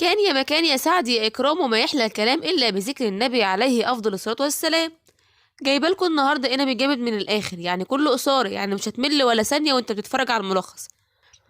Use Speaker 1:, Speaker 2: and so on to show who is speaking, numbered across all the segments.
Speaker 1: كان يا مكان يا سعد يا إكرام، وما يحلى الكلام إلا بذكر النبي عليه أفضل الصلاة والسلام. جايبه لكم النهارده انمي جامد من الاخر، يعني كله قصار، يعني مش هتمل ولا ثانية وانت بتتفرج على الملخص.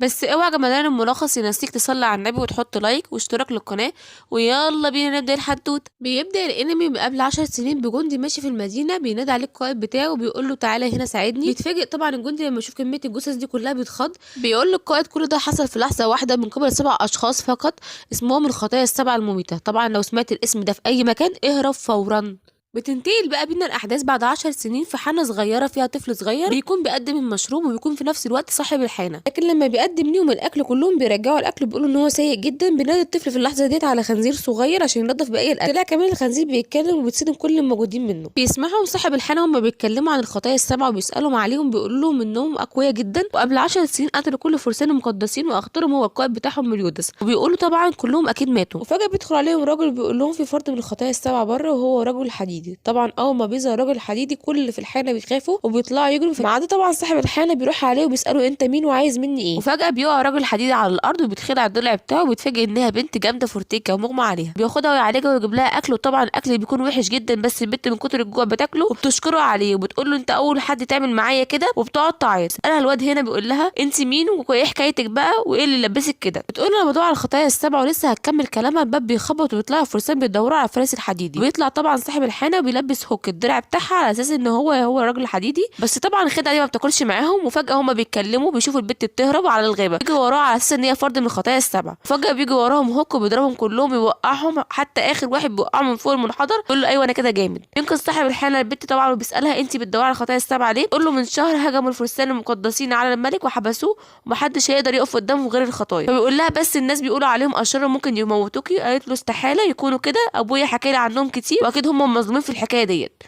Speaker 1: بس اوعى جمدان الملخص ينسيك تصلي على النبي وتحط like واشتراك للقناة، ويلا بينا نبدا الحدوتة. بيبدا الانمي من قبل 10 سنين بجندي ماشي في المدينه، بينادي عليه القائد بتاعه وبيقول له تعالى هنا ساعدني. بيتفاجئ طبعا الجندي لما يشوف كمية الجثث دي كلها، بيتخض. بيقول له القائد كل ده حصل في لحظة واحدة من قبل 7 اشخاص فقط اسمهم الخطايا السبعة المميته. طبعا لو سمعت الاسم ده في اي مكان اهرب فورا. بتنتقل بقى بينا الاحداث بعد 10 سنين في حانة صغيرة فيها طفل صغير بيكون بيقدم المشروب وبيكون في نفس الوقت صاحب الحانه، لكن لما بيقدم ليهم الاكل كلهم بيرجعوا الاكل بيقولوا ان هو سيء جدا. بينادي الطفل في اللحظة ديت على خنزير صغير عشان ينظف باقي الاكل. طلع كمان الخنزير بيتكلم وبيتصدم كل الموجودين منه. بيسمعهم صاحب الحانه وهم بيتكلموا عن الخطايا السبعة وبيسالهم عليهم، بيقولوا لهم انهم اقوياء جدا وقبل 10 سنين قتلوا كل فرسان المقدسين واخطرهم هو القائد بتاعهم مليودس، وبيقولوا طبعا كلهم اكيد ماتوا. وفجاة بيدخل عليهم راجل بيقول لهم في فرد من الخطايا السبعة بره وهو رجل حديدي. طبعا اول ما بيظهر الراجل الحديدي كل اللي في الحانه بيخافوا وبيطلعوا يجروا، ما عدا طبعا صاحب الحانه بيروح عليه وبيساله انت مين وعايز مني ايه. وفجاة بيقع راجل حديدي على الارض وبيتخلع الضلع بتاعه وبيتفاجئ انها بنت جامدة فورتيكا ومغمى عليها. بياخدها ويعالجها ويجيب لها اكل، وطبعا الاكل بيكون وحش جدا بس البنت من كتر الجوع بتاكله وبتشكره عليه وبتقول له انت اول حد تعمل معايا كده، وبتقعد تعيط. سالها الواد هنا بيقول لها انت مين وايه حكايتك بقى وايه اللي لبسك كده. بتقول له انا بدور على الخطايا السبعة، ولسه هتكمل كلامها الباب بيخبط وبيطلعوا فرسان بيدوروا على الفارس الحديدي. وبيطلع طبعا صاحب الحانه وبيلبس هوك الدرع بتاعها على اساس ان هو هو الراجل الحديدي، بس طبعا الخدعه دي ما بتاكلش معاهم. وفجاة هما بيتكلموا بيشوفوا البت بتهرب على الغابة، بيجوا وراها على اساس ان هي فرد من الخطايا السبعة. فجاة بيجي وراهم هوك وبيضربهم كلهم يوقعهم، حتى اخر واحد بيوقعه من فوق المنحدر بيقول له ايوه انا كده جامد. ينقذ صاحب الحانه البت طبعا وبيسالها انت بتدوري على الخطايا السبعة ليه؟ بتقول له من شهر هجموا الفرسان المقدسين على الملك وحبسوه ومحدش هيقدر يقف قدامهم غير الخطايا. فبيقول لها بس الناس بيقولوا عليهم اشرار ممكن يموتوكي. قالت له استحالة يكونوا كده، ابويا حكى لي عنهم كتير واكيد هم مظلومين في الحكاية ديت.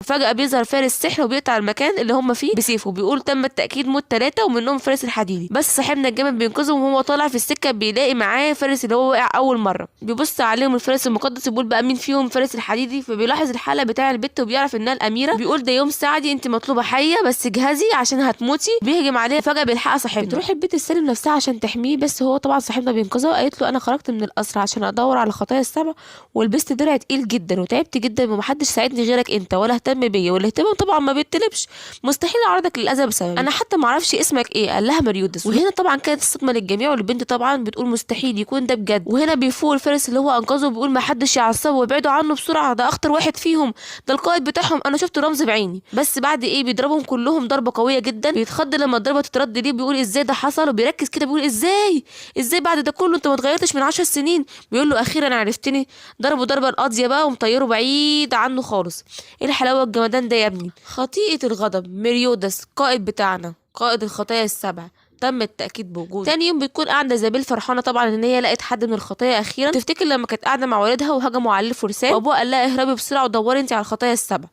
Speaker 1: فجأة بيظهر فارس سحر وبيقطع المكان اللي هم فيه بسيفه، بيقول تم التأكيد موت 3 ومنهم فارس الحديدي. بس صاحبنا الجامد بينقذهم وهو طالع في السكة بيلاقي معاه فارس اللي هو وقع أول مرة. بيبص عليهم الفارس المقدس بيقول بقى مين فيهم فارس الحديدي. فبيلاحظ الحالة بتاع البت وبيعرف انها الأميرة، بيقول ده يوم سعدي انت مطلوبة حية بس جهزي عشان هتموتي. بيهجم عليها فجأة بيلحقها صاحبنا. بتروح البت تسلم نفسها عشان تحميه، بس هو طبعا صاحبنا بينقذها. وقالت له انا خرجت من القصر عشان ادور على الخطايا السبع ولبست درع تقيل جدا وتعبت جدا ومحدش ساعدني غيرك انت ولا اهتم بيا، والاهتمام طبعا ما بيتطلبش، مستحيل اعرضك للاذى بسببي، انا حتى ما اعرفش اسمك ايه. قال لها مريودس. وهنا طبعا كانت الصدمة للجميع، والبنت طبعا بتقول مستحيل يكون ده بجد. وهنا بيفوق الفارس اللي هو انقذه وبيقول ما حدش يعصبه وابعدوا عنه بسرعة، ده اخطر واحد فيهم، ده القائد بتاعهم، انا شفت رمز بعيني. بس بعد ايه بيضربهم كلهم ضربه قوية جدا. بيتخض لما الضربة تترد ليه، بيقول ازاي ده حصل، وبيركز كده بيقول ازاي ازاي بعد ده كله انت ما اتغيرتش من 10 سنين. بيقول له اخيرا عرفتني. ضربه ضربه القاضية بقى ومطيره بعيد عنه خالص. ايه الحلاوة الجمدان ده يا ابني. خطيئة الغضب ميريودس قائد بتاعنا قائد الخطايا السبع تم التاكيد بوجوده. تاني يوم بتكون قاعدة زابيل فرحانة طبعا ان هي لقت حد من الخطايا اخيرا. تفتكر لما كانت قاعدة مع والدها وهجموا عليه الفرسان وابوها قال لها اهربي بسرعة ودوري انت على الخطايا السبع.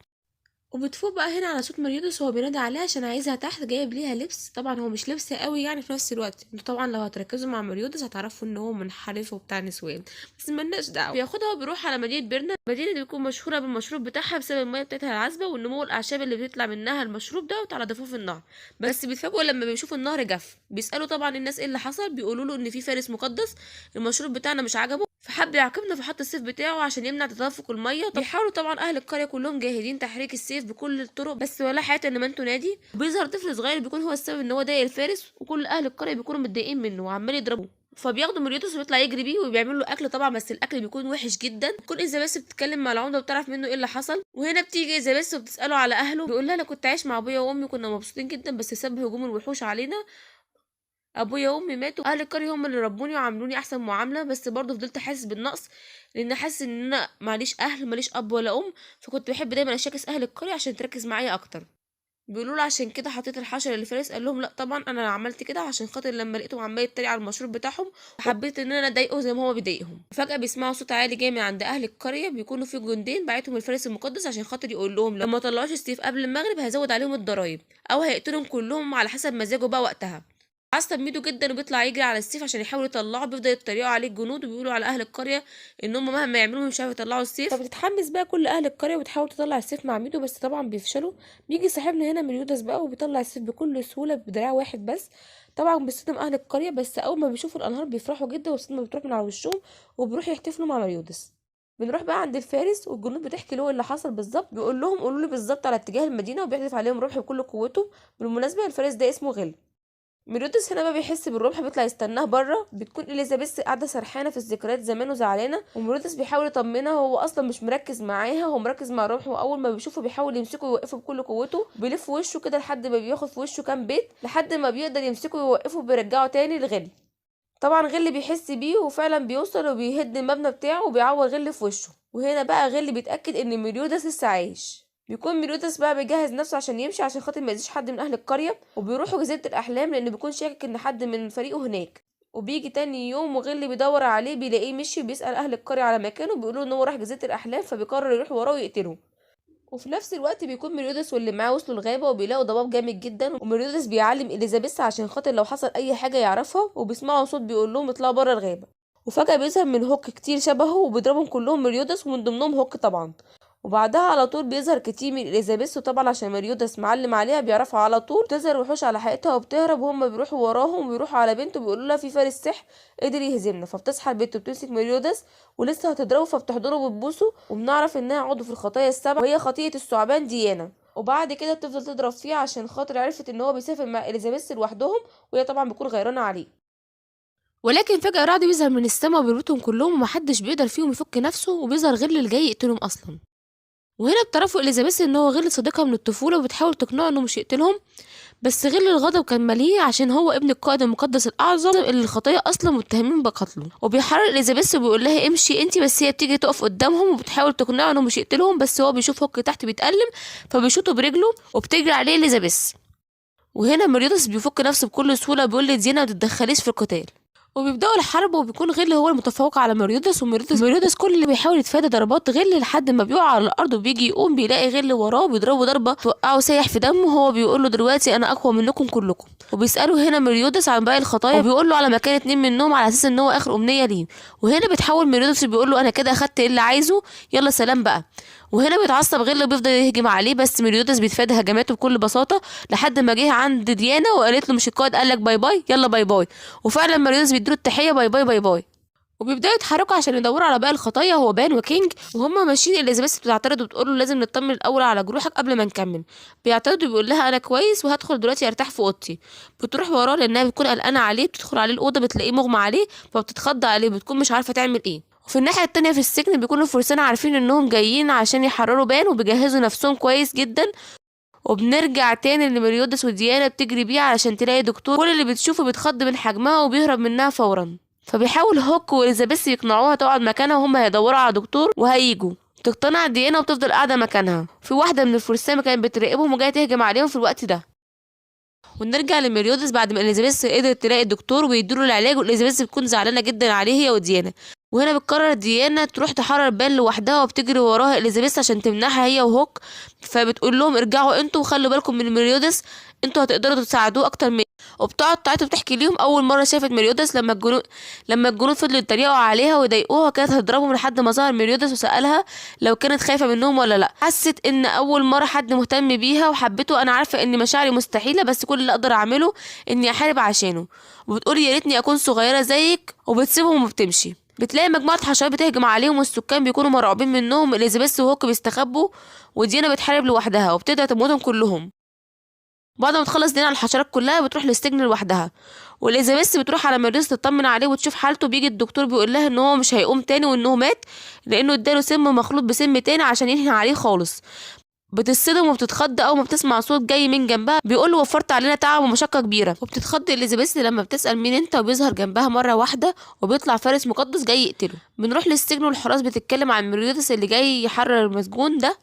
Speaker 1: وبتفوق بقى هنا على صوت مريودس وهو بينادي عليها عشان عايزها تحت، جايب ليها لبس. طبعا هو مش لبس قوي يعني، في نفس الوقت انتوا طبعا لو هتركزوا مع مريودس هتعرفوا ان هو منحرف وبتاع نسوان، بس ملناش دعوه. بياخدها وبيروح على مدينة بيرنا، المدينة دي بتكون مشهورة بالمشروب بتاعها بسبب المية بتاعتها العذبة والنمو الاعشاب اللي بيطلع منها المشروب ده على ضفاف النهر. بس بيتفاجئوا لما بيشوفوا النهر جف. بيسالوا طبعا الناس ايه اللي حصل، بيقولوا له ان في فارس مقدس المشروب بتاعنا مش عجبه فحب يعاقبنا فحط السيف بتاعه عشان يمنع تدفق المية. بيحاولوا طبعا اهل القرية كلهم جاهدين تحريك السيف بكل الطرق، بس ولا حياة ان من تنادي. بيظهر طفل صغير بيكون هو السبب ان هو ضايق الفارس، وكل اهل القرية بيكونوا متضايقين منه وعمال يضربوه. فبياخدوا ميريوتس وبيطلع يجري بيه وبيعمل له اكل طبعا، بس الاكل بيكون وحش جدا. بتكون ايزابيس بتتكلم مع العمدة وبتعرف منه ايه اللي حصل. وهنا بتيجي ايزابيس وبتساله على اهله، بيقول لها انا كنت عايش مع ابويا وامي كنا مبسوطين جدا، بس بسبب هجوم الوحوش علينا ابويا وامي ماتوا، اهل القرية هم اللي ربوني وعاملوني احسن معاملة، بس برضه فضلت حاسس بالنقص لان حاسس ان انا معليش اهل، ماليش اب ولا ام، فكنت بحب دايما اشاكس اهل القرية عشان تركز معايا اكتر. بيقولوا له عشان كده حطيت الحشرة للفارس، قال لهم لا طبعا انا عملت كده عشان خاطر لما لقيتهم عمال يتريق على المشروب بتاعهم حبيت ان انا اضايقه زي ما هو بيضايقهم. فجاة بيسمعوا صوت عالي جاي من عند اهل القرية، بيكونوا في جندين بعتهم الفارس المقدس عشان خاطر يقول لهم لو ما طلعوش السيف قبل المغرب هيزود عليهم الضرايب او هيقتلهم كلهم على حسب مزاجه بقى وقتها. عصب ميدو جدا وبيطلع يجري على السيف عشان يحاول يطلعه. بيفضل يتريقوا عليه الجنود وبيقولوا على اهل القرية ان هم مهما يعملوا مش عارف يطلعوا السيف. فبتتحمس بقى كل اهل القرية وبتحاول تطلع السيف مع ميدو، بس طبعا بيفشلوا. بيجي صاحبنا هنا مليودس بقى وبيطلع السيف بكل سهولة بدراع واحد بس. طبعا بيصطدم اهل القرية، بس اول ما بيشوفوا الانهار بيفرحوا جدا والصدمه بتروح من على وشهم وبيروحوا يحتفلوا مع مليودس. بنروح بقى عند الفارس والجنود بتحكي له اللي حصل بالظبط، بيقول لهم قولوا له بالظبط على اتجاه المدينة، وبيحدف عليهم رمح بكل قوته. بالمناسبة الفارس ده اسمه غل. ميريودس هنا بقى بيحس بالرمح بيطلع يستناه بره. بتكون اليزابيث قاعدة سرحانه في الذكريات زمان وزعلانه، وميريودس بيحاول يطمنها، هو اصلا مش مركز معاها، هو مركز مع الرمح، واول ما بيشوفه بيحاول يمسكه ويوقفه بكل قوته، بيلف وشه كده لحد ما بياخد في وشه كام بيت لحد ما بيقدر يمسكه ويوقفه وبيرجعه تاني لغل. طبعا غل بيحس بيه وفعلا بيوصل وبيهد المبنى بتاعه وبيعور غل في وشه. وهنا بقى غل بيتاكد ان ميريودس لسه عايش. بيكون ميريودس بقى بيجهز نفسه عشان يمشي عشان خاطر ما يأذيش حد من اهل القرية، وبيروحوا جزيرة الاحلام لانه بيكون شاكك ان حد من فريقه هناك. وبيجي تاني يوم وغل بيدور عليه بيلاقيه مشي، وبيسأل اهل القرية على مكانه بيقولوا ان هو راح جزيرة الاحلام، فبيقرر يروح وراه ويقتله. وفي نفس الوقت بيكون ميريودس واللي معاه وصلوا الغابة وبيلاقوا ضباب جامد جدا، وميريودس بيعلم اليزابيث عشان خاطر لو حصل اي حاجة يعرفها، وبيسمعوا صوت بيقول لهم اطلعوا بره الغابة. وفجاة بيظهر من هوك كتير شبهه وبيضربهم كلهم ميريودس ومن ضمنهم هوك طبعا. وبعدها على طول بيظهر كتير من اليزابيث، وطبعا عشان ميريودس معلم عليها بيعرفها على طول. بتظهر وحوش على حقيقتها وبتهرب، وهم بيروحوا وراهم وبيروحوا على بنته بيقولوا لها في فارس سحر قدر يهزمنا، فبتصحى البنت وبتمسك ميريودس ولسه هتضربه فبتحضنه وبتبوسه، وبنعرف انها عضو في الخطايا السبع وهي خطيئة الثعبان ديانا. وبعد كده بتفضل تضرب فيه عشان خاطر عرفت ان هو بيسافر مع اليزابيث لوحدهم، وهي طبعا بتكون غيرانه عليه. ولكن فجأة رعد بيظهر من السما وبيربطهم كلهم ومحدش بيقدر فيهم يفك نفسه، وبيظهر غل اللي جاي يقتلهم اصلا. وهنا بتعرفوا اليزابيث ان هو غل صديقها من الطفولة، وبتحاول تقنعه انه مش يقتلهم، بس غل الغضب كان مليء عشان هو ابن القائد المقدس الاعظم اللي الخطايا اصلا متهمين بقتله. وبيحرر اليزابيث وبيقول لها امشي انتي، بس هي بتيجي تقف قدامهم وبتحاول تقنعه انه مش يقتلهم، بس هو بيشوف هوك تحت بيتألم فبيشوطه برجله وبتجري عليه اليزابيث. وهنا ميريودس بيفك نفسه بكل سهولة بيقول لديانا ما تتدخليش في القتال، وبيبداوا الحرب. وبيكون غل هو المتفوق على ميريودس، وميريودس كل اللي بيحاول يتفادى ضربات غل لحد ما بيقع على الارض، وبيجي يقوم بيلاقي غل وراه بيضربه ضربه توقعه سايح في دمه، وهو بيقول له دلوقتي انا اقوى منكم كلكم. وبيساله هنا ميريودس عن باقي الخطايا، وبيقول له على مكان 2 منهم على اساس ان هو اخر امنية ليه. وهنا بيتحول ميريودس بيقول له انا كده اخدت اللي عايزه، يلا سلام بقى. وهنا بيتعصب غل وبيفضل يهجم عليه، بس ميريودس بيتفادى هجماته بكل بساطة لحد ما جه عند ديانا وقالت له مش القائد قال لك bye bye، يلا bye bye. وفعلا ميريودس بيديله التحية bye bye bye bye. وبيبداوا يتحركوا عشان يدوروا على باقي الخطايا هو بان وكينج. وهم ماشيين اليزابيث بتعترض وبتقول له لازم نطمن الاول على جروحك قبل ما نكمل. بيعترض وبيقول لها انا كويس وهدخل دلوقتي ارتاح في اوضتي. بتروح وراه لانها بتكون قلقانة عليه، بتدخل عليه الاوضة بتلاقيه مغمى عليه فبتتخض عليه، بتكون مش عارفه تعمل ايه. وفي الناحية التانية في السجن بيكونوا الفرسان عارفين انهم جايين عشان يحرروا بان وبيجهزوا نفسهم كويس جدا. وبنرجع تاني لميريودس وديانا بتجري بيه علشان تلاقي دكتور، كل اللي بتشوفه بيتخض من حجمها وبيهرب منها فورا. فبيحاول هوك واليزابيث يقنعوها تقعد مكانها وهم هيدوروا على دكتور وهيجوا. تقتنع ديانا وبتفضل قاعدة مكانها. في واحدة من الفرسان كانت بتراقبهم وجاية تهجم عليهم في الوقت ده. ونرجع لميريودس بعد ما اليزابيث قدرت تلاقي الدكتور ويديله العلاج، واليزابيث بتكون زعلانة جدا عليه هي وديانا. وهنا بتقرر ديانا تروح تحرر بان لوحدها، وبتجري وراها اليزابيث عشان تمنعها هي وهوك، فبتقول لهم ارجعوا انتوا وخلوا بالكم من ميريودس، انتوا هتقدروا تساعدوه اكتر مني. وبتقعد تعيط وبتحكي ليهم اول مرة شافت ميريودس لما الجنود فضلوا يتريقوا عليها ويضايقوها، كانت هتضربهم لحد ما ظهر ميريودس وسالها لو كانت خايفة منهم ولا لا. حست ان اول مرة حد مهتم بيها وحبته، انا عارفه ان مشاعري مستحيلة بس كل اللي اقدر اعمله اني احارب عشانه. وبتقول يا ريتني اكون صغيرة زيك، وبتسيبهم وبتمشي. بتلاقي مجموعة حشرات بتهجم عليهم والسكان بيكونوا مرعوبين منهم، اليزابيث وهوك بيستخبوا وديانا بتحارب لوحدها وبتبدا تموتهم كلهم. بعد ما تخلص ديانا على الحشرات كلها بتروح للسجن لوحدها، واليزابيث بتروح على ميريودس تطمن عليه وتشوف حالته. بيجي الدكتور بيقول لها ان هو مش هيقوم تاني وانه مات لانه اداله سم مخلوط بسم تاني عشان ينهي عليه خالص. بتتصدم وبتتخض اول ما بتسمع صوت جاي من جنبها بيقول له وفرت علينا تعب ومشقة كبيرة. وبتتخض اليزابيث لما بتسال مين انت، وبيظهر جنبها مرة واحدة وبيطلع فارس مقدس جاي يقتله. بنروح للسجن والحراس بتتكلم عن ميريودس اللي جاي يحرر المسجون ده.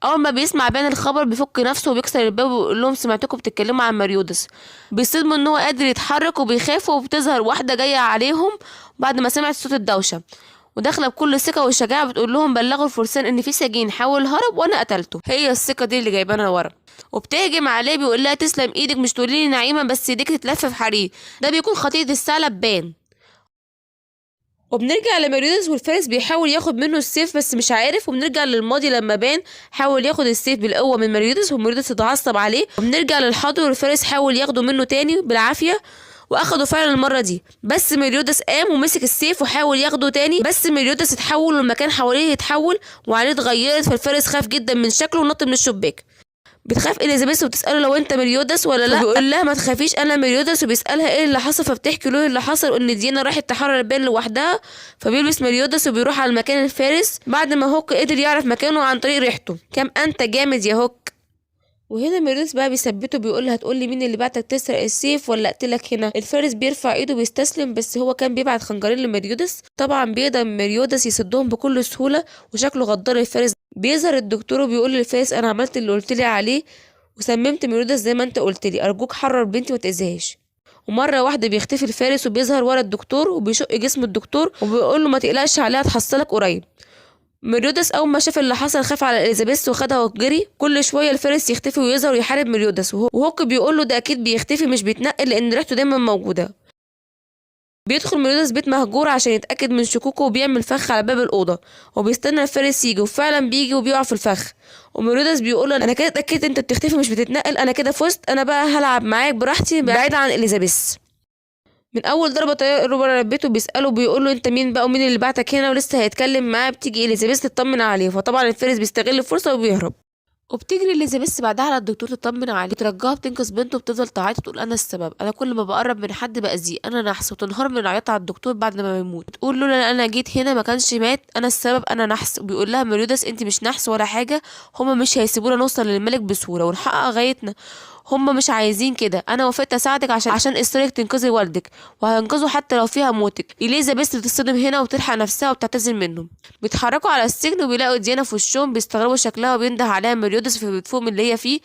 Speaker 1: اول ما بيسمع بان الخبر بيفك نفسه وبيكسر الباب وبيقول لهم سمعتكم بتتكلموا عن ميريودس. بيصدموا ان هو قادر يتحرك وبيخافوا، وبتظهر واحدة جاية عليهم بعد ما سمعت صوت الدوشة وداخله بكل ثقة وشجاعة بتقول لهم بلغوا الفرسان ان في سجين حاول هرب وانا قتلته، هي الثقة دي اللي جايبانا لورا. وبتهجم عليه بيقول لها تسلم ايدك مش تقولي لي نعيمه بس ايديك تتلف في حرير. ده بيكون خطيئة الثعلب بان. وبنرجع لميريودس والفارس بيحاول ياخد منه السيف بس مش عارف. وبنرجع للماضي لما بان حاول ياخد السيف بالقوة من ميريودس وميريودس اتعصب عليه. وبنرجع للحاضر والفارس حاول ياخده منه تاني بالعافية. واخده فعلا المرة دي. بس ميليوداس قام ومسك السيف وحاول ياخده تاني، بس ميليوداس اتحول والمكان حواليه اتحول وعينيه اتغيرت، فالفارس خاف جدا من شكله ونط من الشباك. بتخاف اليزابيث وبتساله لو انت ميليوداس ولا لا، بيقول لها ما تخافيش انا ميليوداس، وبيسالها ايه اللي حصل، فبتحكي له اللي حصل وان ديانا راحت تحرر بان لوحدها. فبيلبس ميليوداس وبيروح على المكان الفارس بعد ما هوك قدر يعرف مكانه عن طريق ريحته. كم انت جامد يا هوك. وهنا ميليوداس بقى بيثبته بيقول له هتقول لي مين اللي بعتك تسرق السيف ولا اقتلك هنا. الفارس بيرفع ايده بيستسلم، بس هو كان بيبعت خنجرين لميليوداس. طبعا بيقدر ميليوداس يصدهم بكل سهولة وشكله غدار الفارس. بيظهر الدكتور وبيقول للفارس انا عملت اللي قلت لي عليه وسممت ميليوداس زي ما انت قلت لي، ارجوك حرر بنتي وما تاذيهاش. ومرة واحدة بيختفي الفارس وبيظهر ورا الدكتور وبيشق جسم الدكتور وبيقول له ما تقلقش عليها هتحصلك قريب. ميليوداس اول ما شاف اللي حصل خاف على اليزابيث وخدها وجري. كل شوية الفارس يختفي ويظهر ويحارب ميليوداس، وهوك بيقول له ده اكيد بيختفي مش بيتنقل لان ريحته دايما موجودة. بيدخل ميليوداس بيت مهجور عشان يتاكد من شكوكه وبيعمل فخ على باب الاوضة وبيستنى الفارس يجي، وفعلا بيجي وبيقع في الفخ. وميليوداس بيقول له انا كده اتاكدت انت بتختفي مش بتتنقل، انا كده فزت، انا بقى هلعب معاك براحتي بعيد عن اليزابيث. من اول ضربه طيارة بره بيته بيساله بيقول له انت مين بقى ومين اللي بعتك هنا، ولسه هيتكلم معاه بتيجي اليزابيث تطمن عليه. فطبعا الفارس بيستغل الفرصة وبيهرب. وبتجري اليزابيث بعدها على الدكتور تطمن عليه، بترجاها بتنقذ بنته وبتفضل تعيط وتقول انا السبب، انا كل ما بقرب من حد باذيه، انا نحس، وتنهار من العياط على الدكتور بعد ما بيموت. بتقول له لا انا جيت هنا ما كانش مات، انا السبب، انا نحس. وبيقول لها ميليوداس انت مش نحس ولا حاجة، هما مش هيسيبونا نوصل للملك بسهولة ونحقق غايتنا، هما مش عايزين كده، انا وافقت اساعدك عشان اصرارك تنقذي والدك وهنقذه حتى لو فيها موتك. اليزابيث بتتصدم هنا وبتلحق نفسها وبتعتذر منهم. بيتحركوا على السجن وبيلاقوا ديانا في وشهم، بيستغربوا شكلها وبينده عليها ميليوداس فبتفوق من اللي هي فيه.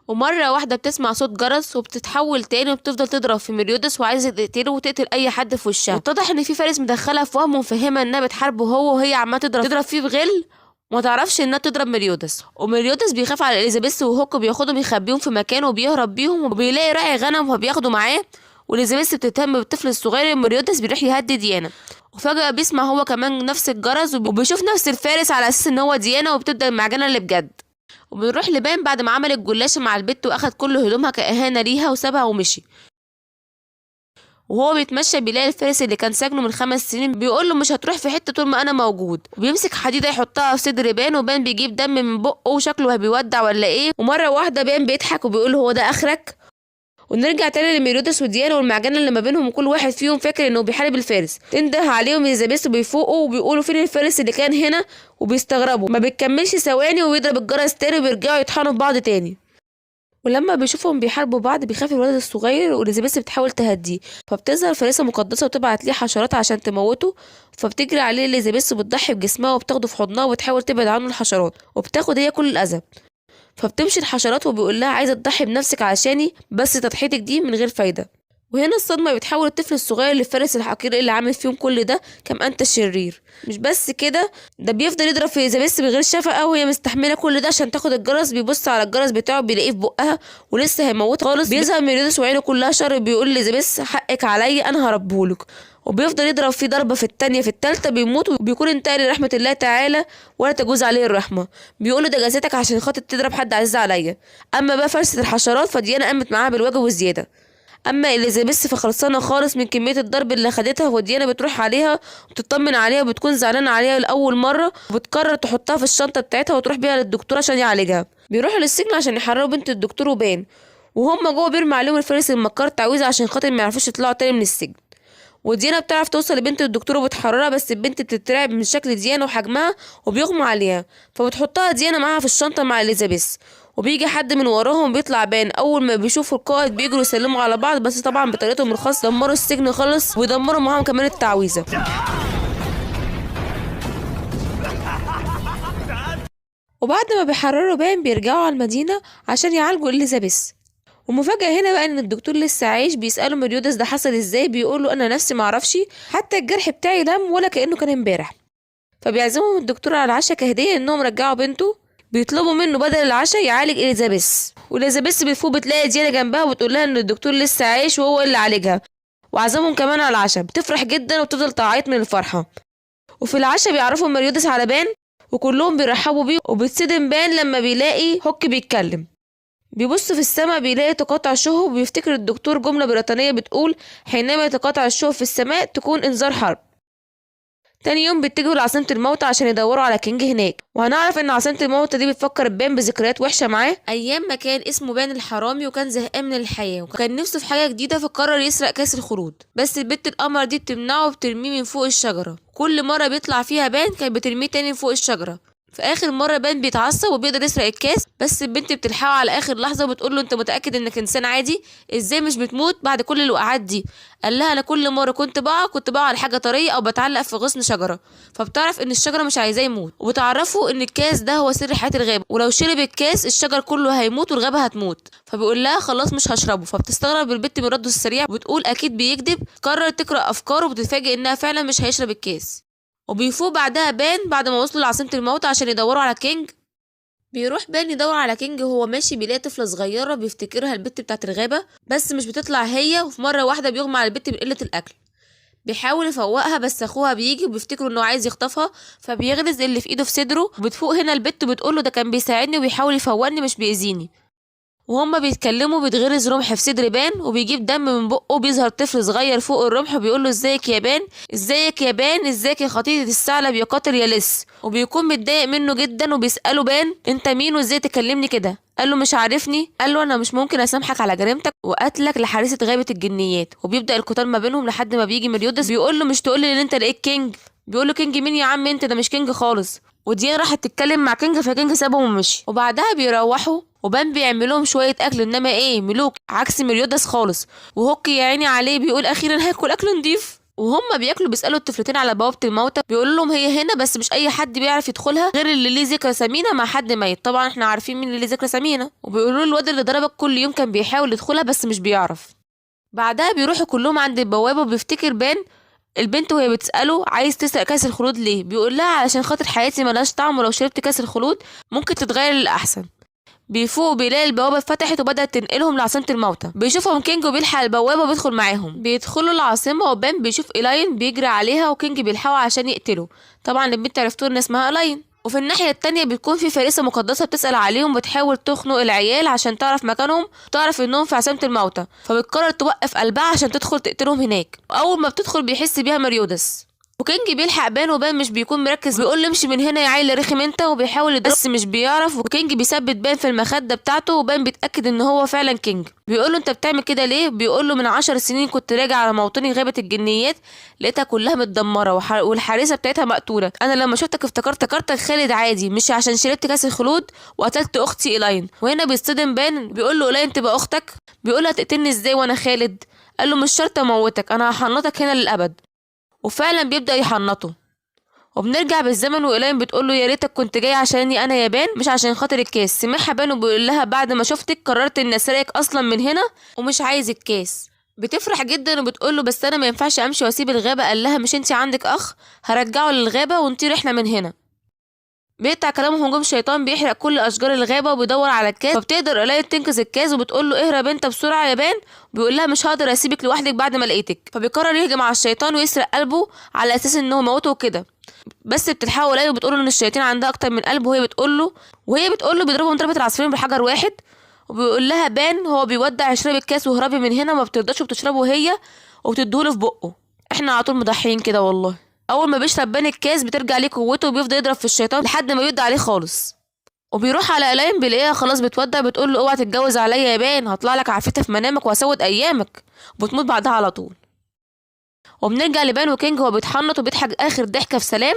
Speaker 1: ومرة واحدة بتسمع صوت جرس وبتتحول تاني وبتفضل تضرب في ميليوداس وعايزه تقتله وتقتل اي حد في وشها. واتضح ان في فارس مدخلها في وهم ومفهمها انها بتحاربه هو، وهي عماله تضرب فيه بغل وما تعرفش انها تضرب ميليوداس. وميليوداس بيخاف على اليزابيث وهوك بياخدهم يخبيهم في مكان وبيهرب بيهم، وبيلاقي راعي غنم فبياخده معاه. واليزابيث بتهتم بالطفل الصغير، وميليوداس بيروح يهدي ديانا. وفجأة بيسمع هو كمان نفس الجرس وبيشوف نفس الفارس على اساس ان هو ديانا، وبتبدأ المعجنة اللي بجد. وبنروح لبان بعد ما عمل الجلاشة مع البت واخد كل هدومها كإهانة ليها وسابها ومشي. وهو بيتمشى بيلاقي الفارس اللي كان ساجنه من 5 سنين بيقول له مش هتروح في حتة طول ما انا موجود. وبيمسك حديده يحطها في صدر بان، وبان بيجيب دم من بقه وشكله بيودع ولا ايه. ومرة واحدة بان بيضحك وبيقول هو ده اخرك. ونرجع تاني لميليوداس وديانا والمعجنه اللي ما بينهم، وكل واحد فيهم فاكر انه بيحارب الفارس. تنده عليهم اليزابيث وبيفوقوا وبيقولوا فين الفارس اللي كان هنا، وبيستغربوا. ما بتكملش ثواني وبيضرب الجرس تاني وبيرجعوا يطحنوا في بعض تاني. ولما بيشوفهم بيحاربوا بعض بيخاف الولد الصغير، واليزابيث بتحاول تهديه، فبتظهر فريسة مقدسة وتبعت ليه حشرات عشان تموته. فبتجري عليه اليزابيث وبتضحي بجسمها وبتاخده في حضنها وبتحاول تبعد عنه الحشرات، وبتاخد هي كل الاذى. فبتمشي الحشرات وبيقول لها عايزه تضحي بنفسك عشاني، بس تضحيتك دي من غير فايده. وهنا الصدمة بتحول الطفل الصغير للفارس الحقير اللي عامل فيهم كل ده، كم انت شرير. مش بس كده، ده بيفضل يضرب في اليزابيث بغير شفقة وهي مستحمله كل ده عشان تاخد الجرس. بيبص على الجرس بتاعه بيلاقيه في بقها ولسه هيموتها خالص. بيظهر ميليوداس وعينه كلها شر بيقول لاليزابيث حقك عليا انا هربهولك، وبيفضل يضرب فيه ضربه في التانية في التالتة بيموت، وبيكون انتهى لرحمه الله تعالى ولا تجوز عليه الرحمة. بيقول له ده جزاتك عشان خاطر تضرب حد عزيز عليا. اما بقى فرسه الحشرات فديانا قامت معاها بالواجب والزيادة. اما اليزابيث فخلصانه خالص من كمية الضرب اللي خدتها، وديانا بتروح عليها وبتطمن عليها وبتكون زعلانة عليها لاول مرة، وبتقرر تحطها في الشنطة بتاعتها وتروح بيها للدكتور عشان يعالجها. بيروحوا للسجن عشان يحرروا بنت الدكتور وبان، وهم جوه بيرمي عليهم الفارس المكار تعويذه عشان خاطر ما يعرفوش يطلعوا تاني من السجن. وديانا بتعرف توصل لبنت الدكتور وبتحررها، بس البنت بتترعب من شكل ديانا وحجمها وبيغمى عليها، فبتحطها ديانا معاها في الشنطة مع اليزابيث. وبيجي حد من وراهم بيطلع بان، اول ما بيشوفوا القائد بيجروا يسلموا على بعض، بس طبعا بطريقتهم الخاصة دمروا السجن خالص ويدمروا معاهم كمان التعويذه. وبعد ما بيحرروا بان بيرجعوا على المدينة عشان يعالجوا اليزابيث. ومفاجأة هنا بقى ان الدكتور لسه عايش. بيسأله ميليوداس ده حصل ازاي، بيقول له انا نفسي معرفش، حتى الجرح بتاعي دم ولا كأنه كان امبارح. فبيعزمهم الدكتور على العشاء كهدية انهم رجعوا بنته. بيطلبوا منه بدل العشاء يعالج اليزابيث، واليزابيث بتفوق بتلاقي ديانا جنبها وبتقول لها ان الدكتور لسه عايش وهو اللي عالجها، وعزمهم كمان على العشاء. بتفرح جدا وبتفضل تعيط من الفرحة. وفي العشاء بيعرفوا ميليوداس على بان وكلهم بيرحبوا بيه، وبتصدم بان لما بيلاقي هوك بيتكلم. بيبص في السماء بيلاقي تقاطع شهب، وبيفتكر الدكتور جملة بريطانية بتقول حينما يتقاطع الشهب في السماء تكون إنذار حرب. تاني يوم بيتجهوا لعاصمة الموتى عشان يدوروا على كينج هناك، وهنعرف ان عاصمة الموتى دي بتفكر بان بذكريات وحشة معاه ايام ما كان اسمه بان الحرامي، وكان زهقان من الحياة وكان نفسه في حاجة جديدة، فقرر يسرق كاس الخلود، بس البت القمر دي بتمنعه وبترميه من فوق الشجرة. كل مرة بيطلع فيها بان كان بترميه تاني من فوق الشجرة. في اخر مرة بان بيتعصب وبيقدر يسرق الكاس، بس البنت بتلحقه على اخر لحظة وبتقول له انت متاكد انك انسان عادي؟ ازاي مش بتموت بعد كل الوقعات دي؟ قال لها انا كل مرة كنت بقع على حاجة طرية او بتعلق في غصن شجرة. فبتعرف ان الشجرة مش عايزاه يموت، وبتعرفه ان الكاس ده هو سر حياة الغابة، ولو شرب الكاس الشجر كله هيموت والغابه هتموت. فبيقول لها خلاص مش هشربه. فبتستغرب البت من رده السريع وبتقول اكيد بيكذب. قرر تقرا افكاره وبتتفاجئ انها فعلا مش هيشرب الكاس. وبيفوق بعدها بان بعد ما وصلوا لعاصمة الموتى عشان يدوروا على كينج. بيروح بان يدور على كينج وهو ماشي بيلاقي طفلة صغيرة بيفتكرها البت بتاعت الغابة، بس مش بتطلع هي. وفي مرة واحدة بيغمى على البت من قلة الأكل. بيحاول يفوقها بس اخوها بيجي وبيفتكروا انه عايز يخطفها، فبيغرز اللي في ايده في صدره. وبتفوق هنا البت وبتقوله ده كان بيساعدني وبيحاول يفوقني مش بيأذيني. وهما بيتكلموا بيتغرز رمح في صدر بان وبيجيب دم من بقه. بيظهر طفل صغير فوق الرمح وبيقول له ازيك يا بان، ازيك يا بان، ازيك يا خطيئة الثعلب يا قاتل يا لص. وبيكون متضايق منه جدا وبيسأله بان انت مين وازاي تكلمني كده؟ قال له مش عارفني؟ قال له انا مش ممكن اسامحك على جريمتك وقتلك لحارسة غابة الجنيات. وبيبدأ القتال ما بينهم لحد ما بيجي ميليودس بيقول له مش تقول لي ان انت لقيت كينج؟ بيقول له كينج مين يا عم انت، ده مش كينج خالص. وديان راحت تتكلم مع كينج فكينج سابهم ومشي. وبعدها بيروحوا وبان بيعمل لهم شوية اكل، انما ايه ملوك عكس ميليودس خالص. وهوك يا عيني عليه بيقول اخيرا هاكل اكل نضيف. وهم بياكلوا بيسالوا الطفلتين على بوابه الموتى، بيقولوا لهم هي هنا بس مش اي حد بيعرف يدخلها غير اللي ليه ذكرى ثمينة مع حد ميت. طبعا احنا عارفين مين اللي ليه ذكرى ثمينة. وبيقولوا له الواد اللي ضربك كل يوم كان بيحاول يدخلها بس مش بيعرف. بعدها بيروحوا كلهم عند البوابة وبيفتكر بان البنت وهي بتسأله عايز تسرق كاس الخلود ليه؟ بيقول لها علشان خاطر حياتي ملهاش طعم، ولو شربت كاس الخلود ممكن تتغير للأحسن. بيفوق بيلاقي البوابة اتفتحت وبدأت تنقلهم لعاصمة الموتى. بيشوفهم كينج وبيلحق البوابة وبيدخل معاهم. بيدخلوا العاصمة وبان بيشوف إلاين بيجري عليها وكينج بيلحقه عشان يقتله. طبعا البنت عرفتوه ان اسمها إلاين. وفي الناحية التانية بتكون في فارسة مقدسة بتسأل عليهم وبتحاول تخنق العيال عشان تعرف مكانهم وتعرف انهم في عاصمة الموتى، فبتقرر توقف قلبها عشان تدخل تقتلهم هناك. اول ما بتدخل بيحس بيها ميليودس، وكينج بيلحق بان، وبان مش بيكون مركز، بيقول له امشي من هنا يا عيل رخم انت، وبيحاول بس مش بيعرف. وكينج بيثبت بان في المخدة بتاعته، وبان بيتاكد ان هو فعلا كينج. بيقول له انت بتعمل كده ليه؟ بيقول له من 10 سنين كنت راجع على موطني غابه الجنيات، لقيتها كلها متدمره والحارسه بتاعتها مقتوله. انا لما شفتك افتكرتك خالد عادي، مش عشان شربت كاس الخلود وقتلت اختي إلاين. وهنا بيصطدم بان، بيقول له إلاين تبقى اختك؟ بيقول له هتقتلني ازاي وانا خالد؟ قال له مش شرط اموتك، انا هحنطك هنا للابد. وفعلا بيبدأ يحنطه. وبنرجع بالزمن وإلاين بتقول له يا ريتك كنت جاي عشاني انا يا بان، مش عشان خاطر الكاس. سمعها بان وبيقول لها بعد ما شفتك قررت ان اسرقك اصلا من هنا ومش عايز الكاس. بتفرح جدا وبتقول له بس انا ما ينفعش امشي واسيب الغابة. قال لها مش انت عندك اخ؟ هرجعه للغابه ونطير احنا من هنا. بيقطع كلامه هجوم شيطان بيحرق كل اشجار الغابة وبيدور على الكاس. فبتقدر إلاين تنقذ الكاس وبتقول له اهرب انت بسرعة يا بان. بيقول لها مش هقدر اسيبك لوحدك بعد ما لقيتك. فبيقرر يهجم على الشيطان ويسرق قلبه على اساس ان هو موته وكده، بس بتلحقه إلاين وبتقول له ان الشياطين عندها اكتر من قلب. وهي بتقول له بيضربهم ضربه العصفورين بحجر واحد. وبيقول لها بان هو بيودع اشربي الكاس وهربي من هنا، وما بترضاش وبتشربه هي وبتديهوله في بقه. احنا على طول مضحيين كده والله. اول ما بيشرب بان الكاس بترجع ليه قوته وبيفضل يضرب في الشيطان لحد ما بيقضي عليه خالص. وبيروح على إلاين بيلاقيها خلاص بتودع، بتقول له اوعى تتجوز عليا يا بان، هطلع لك عفريته في منامك وهسود ايامك. وبتموت بعدها على طول. وبنرجع لبان وكينج هو بيتحنط وبيضحك اخر ضحكه في سلام.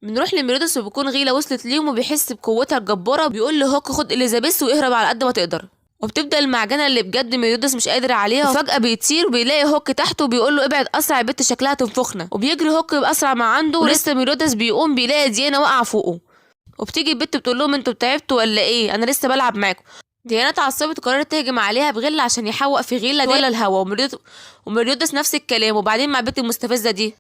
Speaker 1: بنروح لميليودس وبيكون غيله وصلت ليهم وبيحس بقوتها الجبارة. بيقول لهوك خد اليزابيث واهرب على قد ما تقدر. وبتبدا المعجنه اللي بجد ميليودس مش قادر عليها. وفجاة بيطير وبيلاقي هوك تحته وبيقول له ابعد اسرع يا بنت شكلها تنفخنا. وبيجري هوك باسرع ما عنده، ولسه ميليودس بيقوم بيلاقي ديانا واقعه فوقه. وبتيجي البت بتقول لهم انتوا تعبتوا ولا ايه؟ انا لسه بلعب معاكم. ديانا اتعصبت وقررت تهجم عليها بغل عشان يحوق في غيله ولا الهوا. وميليودس نفس الكلام. وبعدين مع البت المستفزه دي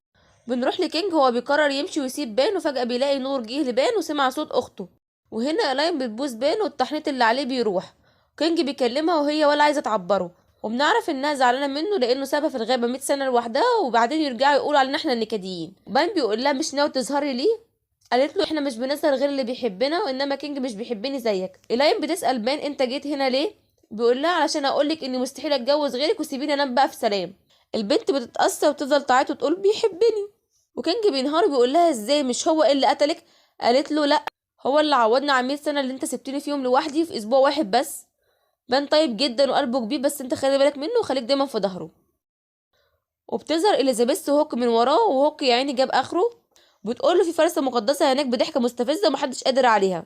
Speaker 1: بنروح لكينج هو بيقرر يمشي ويسيب بان. وفجاة بيلاقي نور جه لبان وسمع صوت اخته. وهنا إلاين بتبوس بان والتحنيط اللي عليه بيروح. كينج بيكلمها وهي ولا عايزه تعبره. وبنعرف انها زعلانة منه لانه سابها في الغابة 100 سنة لوحدها، وبعدين يرجعوا يقولوا علينا احنا النكديين. بان بيقول لها مش ناوي تظهري ليه؟ قالت له احنا مش بنظهر غير اللي بيحبنا، وانما كينج مش بيحبني زيك. إلاين بتسال بان انت جيت هنا ليه؟ بيقول لها علشان اقولك اني مستحيل اتجوز غيرك وسيبيني انام بقى في سلام. البنت بتتأثر وبتفضل تعيط وتقول بيحبني. وكينج بينهار بيقول لها ازاي، مش هو اللي قتلك؟ قالت له لا، هو اللي عوضنا عن 100 سنة اللي انت سبتني فيهم لوحدي في اسبوع واحد بس. بان طيب جدا وقلبه كبير، بس انت خلي بالك منه وخليك دايما في ظهره. وبتظهر اليزابيث وهوك من وراه، وهوك يا عيني جاب اخره. بتقول له في فرسه مقدسة هناك بضحكه مستفزة ومحدش قادر عليها.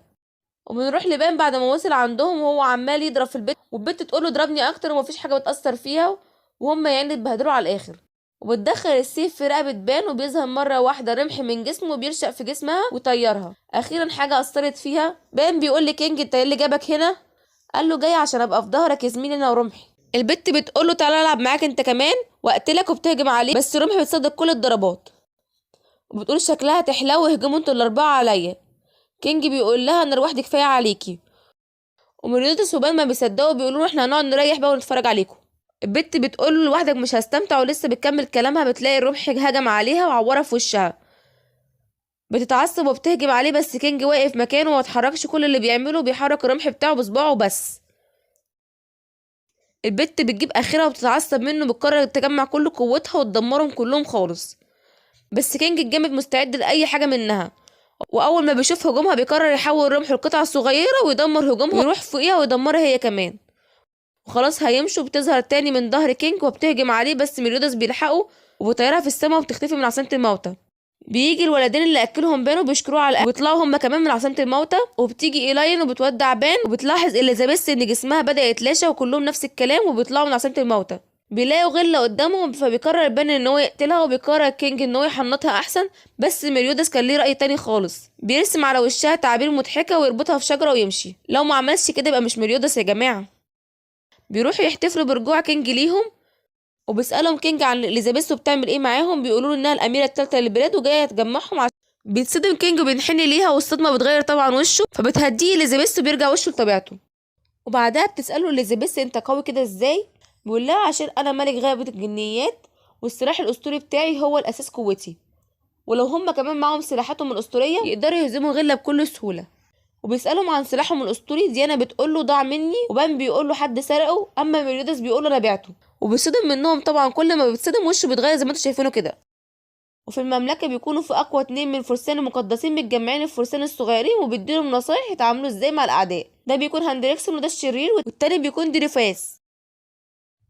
Speaker 1: وبنروح لبان بعد ما وصل عندهم وهو عمال يضرب في البيت، والبت تقول له اضربني اكتر ومفيش حاجة بتاثر فيها، وهم يعني اتبهدلوا على الاخر. وبتدخل السيف في رقبة بان، وبيظهر مرة واحدة رمح من جسمه وبيرشق في جسمها وطيرها. اخيرا حاجة اثرت فيها. بان بيقول لكينج انت ايه اللي جابك هنا؟ قال له جاي عشان ابقى في ظهرك يا زميلي انا ورمحي. البت بتقول له تعالى العب معاك انت كمان واقتلك، وبتهجم عليه بس رمحي بتصدق كل الضربات، وبتقول شكلها تحلو، اهجموا انتوا الاربعة عليا. كينج بيقول لها انا لوحدي كفاية عليكي. وميليودس وبان ما بيصدقوا، بيقولوا احنا هنقعد نريح بقى ونتفرج عليكم. البت بتقول له لوحدك مش هستمتع، ولسه بتكمل كلامها بتلاقي الرمح هجم عليها وعورها في وشها. بتتعصب وبتهجم عليه، بس كينج واقف مكانه وما اتحركش، كل اللي بيعمله بيحرك الرمح بتاعه بصباعه بس. البت بتجيب اخرها وبتتعصب منه، بتقرر تجمع كل قوتها وتدمرهم كلهم خالص. بس كينج الجامد مستعد لاي حاجة منها، واول ما بيشوف هجومها بيقرر يحول رمحه لقطع صغيرة ويدمر هجومها ويروح فوقيها ويدمرها هي كمان. وخلاص هيمشوا، بتظهر تاني من ظهر كينج وبتهجم عليه، بس ميليودس بيلحقه وبيطيرها في السماء وبتختفي من عاصمة الموتى. بيجي الولدين اللي اكلهم بان وبيشكروه على الاكل، وبيطلعوا هم كمان من عاصمة الموتى. وبتيجي ايلاين وبتودع بان، وبتلاحظ اليزابيث ان جسمها بدا يتلاشى، وكلهم نفس الكلام، وبيطلعوا من عاصمة الموتى. بيلاقوا غله قدامهم، فبيقرر بان ان هو يقتلها، وبيقرر كينج ان هو يحنطها احسن. بس ميليودس كان ليه راي تاني خالص، بيرسم على وشها تعابير مضحكة ويربطها في شجرة ويمشي. لو ما عملش كده يبقى مش ميليودس يا جماعة. بيروحوا يحتفلوا برجوع كينج ليهم، وبيسالهم كينج عن اليزابيث وبتعمل ايه معاهم، بيقولوا له انها الاميرة الثالثة للبلاد وجاية تجمعهم. بيتصدم كينج وبينحني ليها، والصدمه بتغير طبعا وشه، فبتهديه اليزابيث وبيرجع وشه لطبيعته. وبعدها بتساله اليزابيث انت قوي كده ازاي؟ بيقول لها عشان انا ملك غابه الجنيات، والسلاح الاسطوري بتاعي هو الاساس قوتي، ولو هم كمان معاهم سلاحاتهم الاسطورية يقدروا يهزموا غله بكل سهولة. وبيسالهم عن سلاحهم الاسطوري، ديانا بتقول له ضاع مني، وبان بيقول له حد سرقه، اما ميليودس بيقول له انا بعته. وبيصدم منهم طبعا، كل ما بيتصدم وشه بيتغير زي ما انتم شايفينه كده. وفي المملكة بيكونوا في اقوى 2 من الفرسان المقدسين متجمعين الفرسان الصغيرين، وبيديلهم نصايح يتعاملوا ازاي مع الاعداء. ده بيكون هندريكسون وده الشرير، والتاني بيكون ديروفاس.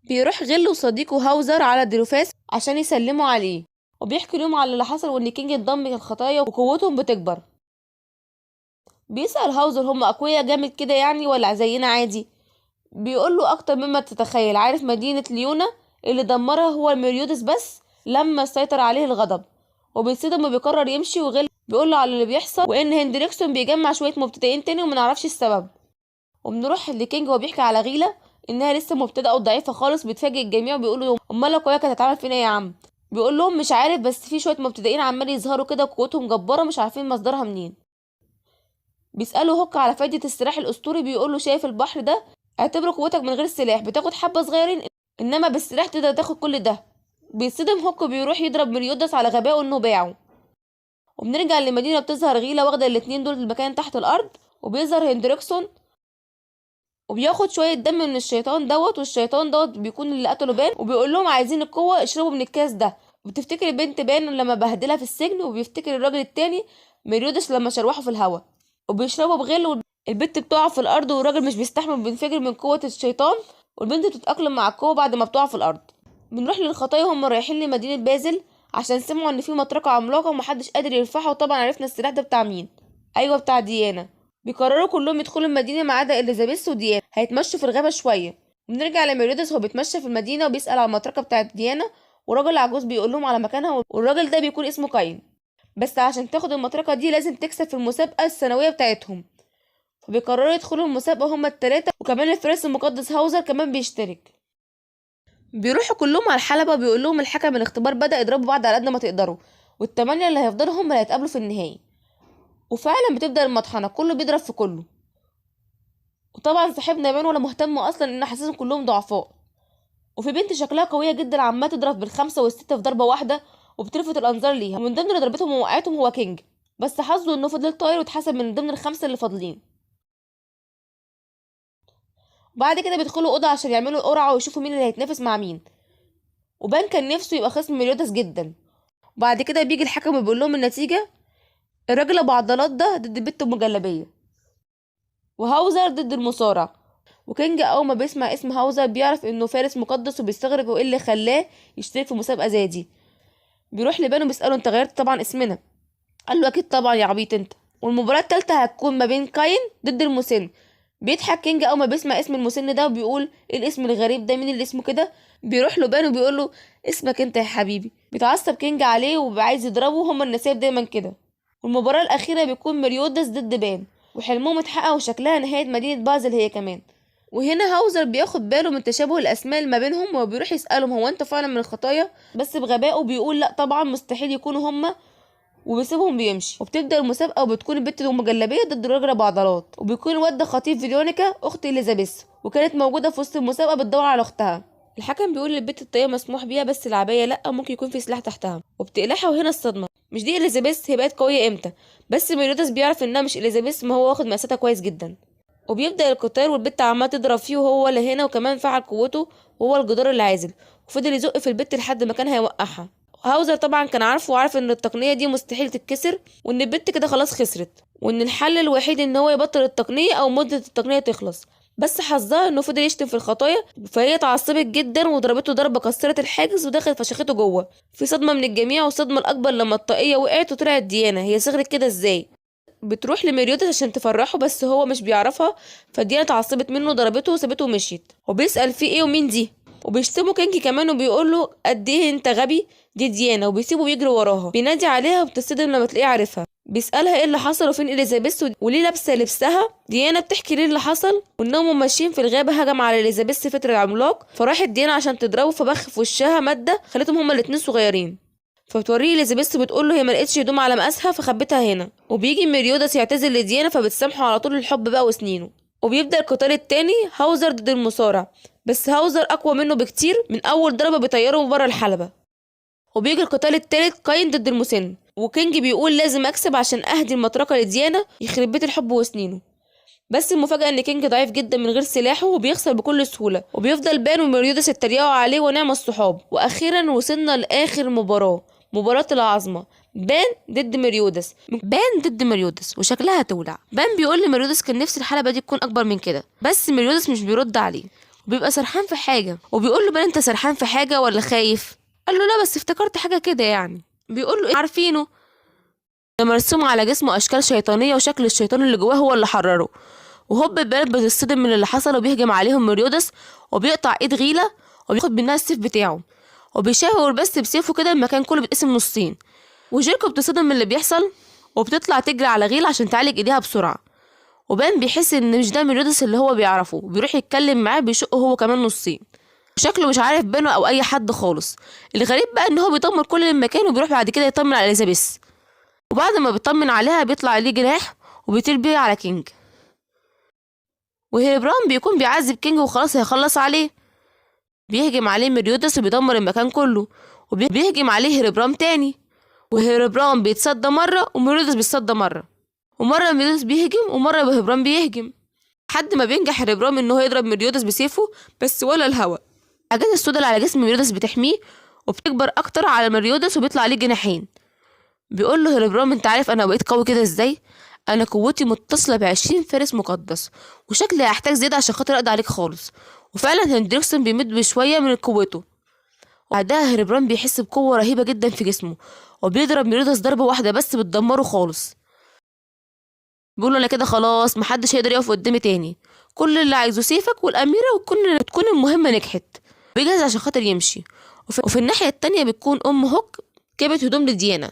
Speaker 1: بيروح غل وصديقه هاوزر على ديروفاس عشان يسلموا عليه، وبيحكي لهم على اللي حصل وان كينج اتضم الخطايا وقوتهم بتكبر. بيسأل هاوزر هم اقوياء جامد كده يعني ولا زينا عادي؟ بيقول له اكتر مما تتخيل، عارف مدينة ليونا اللي دمرها هو ميليودس بس لما سيطر عليه الغضب. وبيتصدم وبيقرر يمشي، وغل بيقول له على اللي بيحصل وان هندريكسون بيجمع شوية مبتدئين تاني ومنعرفش السبب. وبنروح لكينج وهو بيحكي على غيلة انها لسه مبتدئة وضعيفه خالص، بتفاجئ الجميع وبيقولوا امال لو قوية كانت هتعمل فينا ايه يا عم؟ بيقول لهم مش عارف، بس في شوية مبتدئين عمال يظهروا كده وقوتهم جبارة مش عارفين مصدرها منين. بيسالوا هوك على فايده السلاح الاسطوري، بيقول له شايف البحر ده؟ اعتبره قوتك من غير السلاح، بتاخد حبه صغيرين انما بالسلاح تقدر تاخد كل ده. بيتصدم هوك وبيروح يضرب ميليودس على غبائه انه باعه. وبنرجع للمدينة، بتظهر غيله واخده الاتنين دول المكان تحت الارض، وبيظهر هندريكسون وبياخد شوية دم من الشيطان دوت، والشيطان دوت بيكون اللي قتله بان، وبيقول لهم عايزين القوة اشربوا من الكاس ده. وبتفتكر البنت بان لما بهدلها في السجن، وبيفتكر الراجل التاني ميليودس لما شروحه في الهوا، وبيشربوا بغل. البنت بتقع في الارض والراجل مش بيستحمل، بينفجر من قوة الشيطان، والبنت بتتاقلم مع القوة بعد ما بتقع في الارض. بنروح للخطايا وهم رايحين لمدينة بازل عشان سمعوا ان في مطرقه عملاقة ومحدش قادر يرفعها، وطبعا عرفنا السلاح ده بتاع مين، ايوه بتاع ديانا. بيقرروا كلهم يدخلوا المدينة ما عدا اليزابيث وديانا، هيتمشوا في الغابة شوية. وبنرجع لميليودس وهو بيتمشى في المدينة وبيسال على المطرقة بتاعت ديانا، وراجل عجوز بيقول لهم على مكانها، والراجل ده بيكون اسمه كاين. بس عشان تاخد المطرقة دي لازم تكسب في المسابقة السنوية بتاعتهم، فبيقرروا يدخلوا المسابقة هما التلاتة، وكمان الفارس المقدس هاوزر كمان بيشترك. بيروحوا كلهم على الحلبة وبيقول لهم الحكم الاختبار بدأ، يضربوا بعض على قد ما تقدروا، والتمانية اللي هيفضلوا هم اللي هيتقابلوا في النهائي. وفعلا بتبدأ المطحنة، كله بيضرب في كله. وطبعا صاحبنا بان ولا مهتم اصلا ان حاسسهم كلهم ضعفاء. وفي بنت شكلها قوية جدا عمالة تضرب بالخمسة والستة في ضربة واحدة وبتلفت الانظار ليها، ومن ضمن اللي ضربتهم ووقعتهم هو كينج، بس حظه انه فضل طاير واتحسب من ضمن الخمسة اللي فاضلين. وبعد كده بيدخلوا اوضة عشان يعملوا قرعه ويشوفوا مين اللي هيتنافس مع مين. وبان كان نفسه يبقى خصم ميليوداس جدا. وبعد كده بيجي الحكم وبيقول لهم النتيجة: الراجل ابو عضلات ده ضد البت المجلبيه، وهاوزر ضد المصارع. وكينج اول ما بيسمع اسم هاوزر بيعرف انه فارس مقدس، وبيستغرب هو ايه اللي خلاه يشترك في مسابقة زي دي. بيروح لبان وبيساله انت غيرت طبعا اسمنا؟ قال له اكيد طبعا يا عبيط انت. والمباراة الثالثة هتكون ما بين كاين ضد المسن. بيضحك كينج اول ما بيسمع اسم المسن ده وبيقول ايه الاسم الغريب ده، مين اللي اسمه كده؟ بيروح له بان وبيقول له اسمك انت يا حبيبي. بيتعصب كينج عليه وعايز يضربه، هما النسايب دايما كده. والمباراة الاخيرة بيكون ميريودس ضد بان، وحلمهم اتحقق وشكلها نهاية مدينة بازل هي كمان. وهنا هاوزر بياخد باله من تشابه الاسماء اللي ما بينهم، وبيروح يسالهم هو انت فعلا من الخطايا؟ بس بغبائه بيقول لا طبعا مستحيل يكونوا هما، وبيسيبهم بيمشي. وبتبدا المسابقة وبتكون البت المجلبيه ضد الراجل ابو عضلات، وبيكون الواد ده خطيب فيرونيكا اخت اليزابيث، وكانت موجودة في وسط المسابقة بتدور على اختها. الحكم بيقول للبت الطاقية مسموح بيها بس العباية لا، ممكن يكون في سلاح تحتها. وبتقلعها، وهنا الصدمة، مش دي اليزابيث، هي بقت قوية امتى؟ بس ميريوداس بيعرف انها مش اليزابيث، ما هو واخد مقاساتها كويس جدا. وبيبدا القتال والبت عماله تضرب فيه وهو لا هنا، وكمان فعل قوته وهو الجدار العازل، وفضل يزق في البت لحد ما كان هيوقعها. هاوزر طبعا كان عارفه وعارف ان التقنية دي مستحيل تتكسر، وان البت كده خلاص خسرت، وان الحل الوحيد ان هو يبطل التقنية او مده التقنية تخلص. بس حظها انه فضل يشتم في الخطايا، فهي اتعصبت جدا وضربته ضربه كسرت الحاجز ودخلت فشخته جوه. في صدمة من الجميع، والصدمه الاكبر لما الطاقية وقعت وطلعت ديانا. هي صغرت كده ازاي؟ بتروح لميريودس عشان تفرحه بس هو مش بيعرفها، فديانا اتعصبت منه وضربته وسابته ومشيت. وبيسأل فيه ايه ومين دي، وبيشتمه كينج كمان وبيقول له قد ايه انت غبي، دي ديانا، وبيسيبه ويجري وراها. بينادي عليها وبتصدم لما تلاقيه عارفها. بيسألها ايه اللي حصل وفين اليزابيث وليه لابسه لبسها. ديانا بتحكي ليه اللي حصل، وانهم ماشيين في الغابة هجم على اليزابيث فتر العملاق، فراحت ديانا عشان تضربه فبخ في وشها مادة خلتهم هما الاتنين صغيرين. فبتوريه اليزابيث بتقول له هي ما لقتش هدوم على مقاسها فخبتها هنا. وبيجي ميريودس يعتذر لديانا فبتسامحه على طول الحب بقى وسنينه. وبيبدا القتال التاني، هاوزر ضد المصارع، بس هاوزر اقوى منه بكتير، من اول ضربه بيطيره بره الحلبة. وبيجي القتال التالت، كاين ضد المسن، وكينج بيقول لازم اكسب عشان اهدي المطرقة لديانا، يخرب بيت الحب وسنينه. بس المفاجاة ان كينج ضعيف جدا من غير سلاحه وبيخسر بكل سهولة، وبيفضل بان وميريودس يتريقوا عليه ونعم الصحاب. واخيرا وصلنا لاخر مباراة، مباراة العظمة، بان ضد ميريودس. بان ضد ميريودس وشكلها تولع. بان بيقول لميريودس كان نفسي الحلبة دي تكون اكبر من كده، بس ميريودس مش بيرد عليه وبيبقى سرحان في حاجة. وبيقول له بان انت سرحان في حاجة ولا خايف؟ قال له لا بس افتكرت حاجة كده يعني. بيقول له إيه؟ عارفينه ده مرسوم على جسمه اشكال شيطانية، وشكل الشيطان اللي جواه هو اللي حرره. وهوب البنات بتتصدم من اللي حصل، وبيهجم عليهم ميريودس وبيقطع ايد غيله وبياخد منها السيف بتاعه، وبيشاور بس بسيفه كده المكان كله بيتقسم نصين. وجيركو بتصدم من اللي بيحصل وبتطلع تجري على غيل عشان تعالج ايديها بسرعة. وبان بيحس ان مش ده ميريودس اللي هو بيعرفه، وبيروح يتكلم معاه بيشقه هو كمان نصين. شكله مش عارف بانه او اي حد خالص. الغريب بقى ان هو بيدمر كل المكان، وبيروح بعد كده يطمن على اليزابيث. وبعد ما بيطمن عليها بيطلع عليه جناح وبيطير بيه على كينج. وهيربرام بيكون بيعذب كينج وخلاص هيخلص عليه. بيهجم عليه ميريودس وبيدمر المكان كله، وبيهجم عليه هيربرام تاني، وهيربرام بيتصدى مرة وميريودس بيتصدى مرة، ومرة ميريودس بيهجم ومرة هيربرام بيهجم، لحد ما بينجح هيربرام ان هو يضرب ميريودس بسيفه بس ولا الهوا. الحاجات السوداء اللي على جسم ميريودس بتحميه وبتكبر اكتر على ميريودس وبيطلع عليه جناحين. بيقول له هيربرام انت عارف انا بقيت قوي كده ازاي؟ انا قوتي متصلة ب20 فارس مقدس، وشكلي هحتاج زيادة عشان خاطر اقضي عليك خالص. وفعلا هندريكسون بيمد بشوية من قوته. وبعدها هيربرام بيحس بقوة رهيبة جدا في جسمه، وبيضرب ميريودس ضربه واحدة بس بتدمره خالص. بيقول له انا كده خلاص محدش هيقدر يقف قدامي تاني، كل اللي عايزه سيفك والاميره وتكون المهمة نجحت. بيجهز عشان خاطر يمشي. وفي الناحية التانية بتكون ام هوك جابت هدوم لديانا.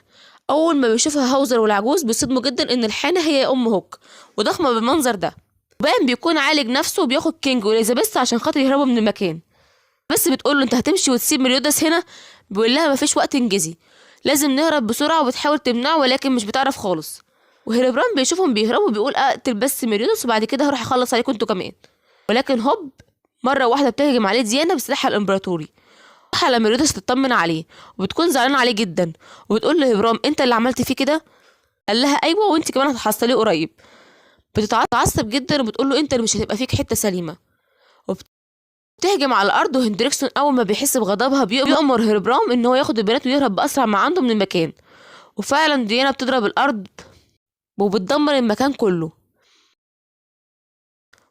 Speaker 1: اول ما بيشوفها هاوزر والعجوز بيصدموا جدا ان الحانه هي ام هوك وضخمه بالمنظر ده. بان بيكون عالج نفسه وبياخد كينج واليزابيث عشان خاطر يهربوا من المكان. بس بتقول له انت هتمشي وتسيب ميريودس هنا؟ بيقول لها مفيش وقت انجزي، لازم نهرب بسرعة، وبتحاول تمنعه ولكن مش بتعرف خالص. وهيربرام بيشوفهم بيهربوا بيقول اقتل بس ميريودس وبعد كده هروح اخلص عليكم انتوا كمان. ولكن هوب مرة واحدة بتهجم عليه ديانا بسلاحها الامبراطوري. راح على ميريودس تطمن عليه وبتكون زعلانة عليه جدا، وبتقول لهبرام انت اللي عملت فيه كده؟ قال لها ايوه وانت كمان هتحصليه قريب. بتتعصب جدا وبتقول له انت اللي مش هتبقى فيك حتة سليمة. وبتهجم على الارض. وهندريكسون اول ما بيحس بغضبها بيأمر هيربرام ان هو ياخد البنات ويهرب باسرع ما عنده من المكان. وفعلا ديانا بتضرب الارض وبتدمر المكان كله.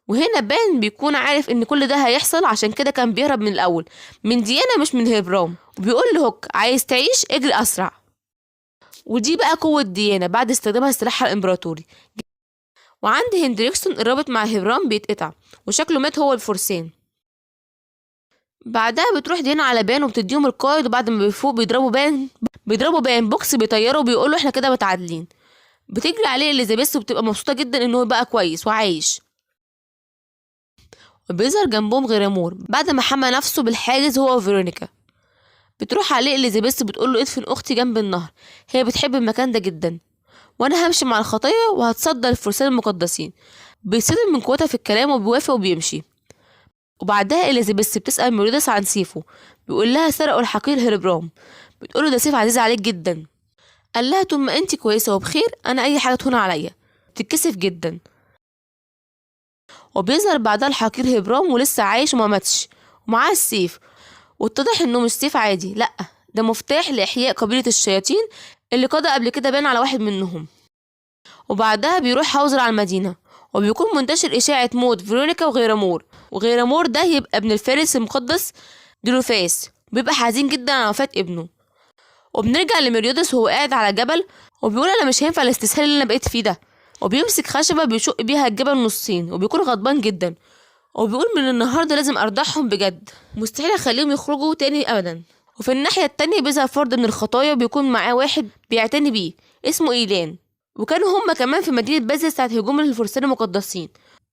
Speaker 1: وهنا بان بيكون عارف ان كل ده هيحصل، عشان كده كان بيهرب من الاول من ديانا مش من هيربرام. وبيقول لهوك عايز تعيش اجري اسرع. ودي بقى قوة ديانا بعد استخدامها سلاحها الامبراطوري. وعند هندريكسون الرابط مع هيبرام بيتقطع وشكله مات هو الفرسان. بعدها بتروح ديانا على بان وبتديهم القائد، وبعد ما بيفوق بيضربوا بان بوكس بيطيروا وبيقولوا احنا كده متعادلين. بتجري عليه اليزابيث وبتبقى مبسوطة جدا ان هو بقى كويس وعايش. وبيظهر جنبهم غيرامور بعد ما حمى نفسه بالحاجز هو وفيرونيكا. بتروح عليه اليزابيث بتقول له ادفن اختي جنب النهر، هي بتحب المكان ده جدا، وانا همشي مع الخطية وهتصدى للفرسان المقدسين. بيتصدم من قوتها في الكلام وبيوافق وبيمشي. وبعدها اليزابيث بتسأل ميرودس عن سيفه، بيقول لها سرقوا الحقير هيربرام. بتقوله ده سيف عزيز عليك جدا. قال لها طول ما انت كويسة وبخير انا اي حاجة تهون عليا. بتتكسف جدا. وبيظهر بعدها الحقير هيبرام ولسه عايش وما ماتش ومعاه السيف. واتضح انه مش سيف عادي، لا ده مفتاح لاحياء قبيلة الشياطين اللي قضى قبل كده بان على واحد منهم. وبعدها بيروح هاوزر على المدينة، وبيكون منتشر إشاعة موت فيرونيكا وغيرامور. وغيرامور ده يبقى ابن الفارس المقدس ديلوفاس، وبيبقى حزين جدا على وفاة ابنه. وبنرجع لميريودس وهو قاعد على جبل وبيقول انا مش هينفع الاستسهال اللي انا بقيت فيه ده. وبيمسك خشبة بيشق بيها الجبل نصين وبيكون غضبان جدا، وبيقول من النهارده لازم اردعهم بجد، مستحيل اخليهم يخرجوا تاني ابدا. وفي الناحية التانية بيظهر فرد من الخطايا وبيكون معاه واحد بيعتني بيه اسمه إيلان، وكانوا هما كمان في مدينة بازل ساعة هجوم الفرسان المقدسين.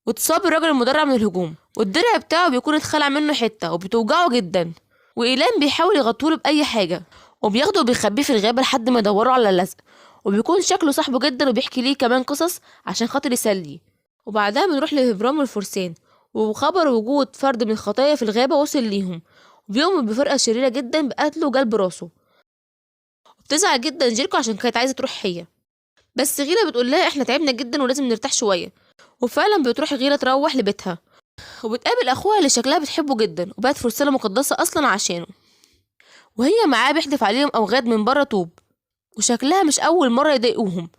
Speaker 1: واتصاب الراجل المدرع من الهجوم والدرع بتاعه بيكون اتخلع منه حتة وبتوجعه جدا، وإيلان بيحاول يغطوله بأي حاجة وبياخده وبيخبيه في الغابة لحد ما يدوروا على اللزق. وبيكون شكله صاحبه جدا وبيحكي ليه كمان قصص عشان خاطر يسليه. وبعدها بنروح لهبرام والفرسان، وخبر وجود فرد من الخطايا في الغابة وصل ليهم، وبيؤمن بفرقة شريرة جدا بقتله وجلب راسه. وبتزعل جدا جيركو عشان كانت عايزة تروح هي، بس غيلة بتقول لها احنا تعبنا جدا ولازم نرتاح شوية. وفعلا بتروح غيلة تروح لبيتها وبتقابل اخوها اللي شكلها بتحبه جدا وبقت فرسانة مقدسة اصلا عشانه. وهي معاه بيحدف عليهم اوغاد من بره طوب، وشكلها مش اول مرة يضايقوهم،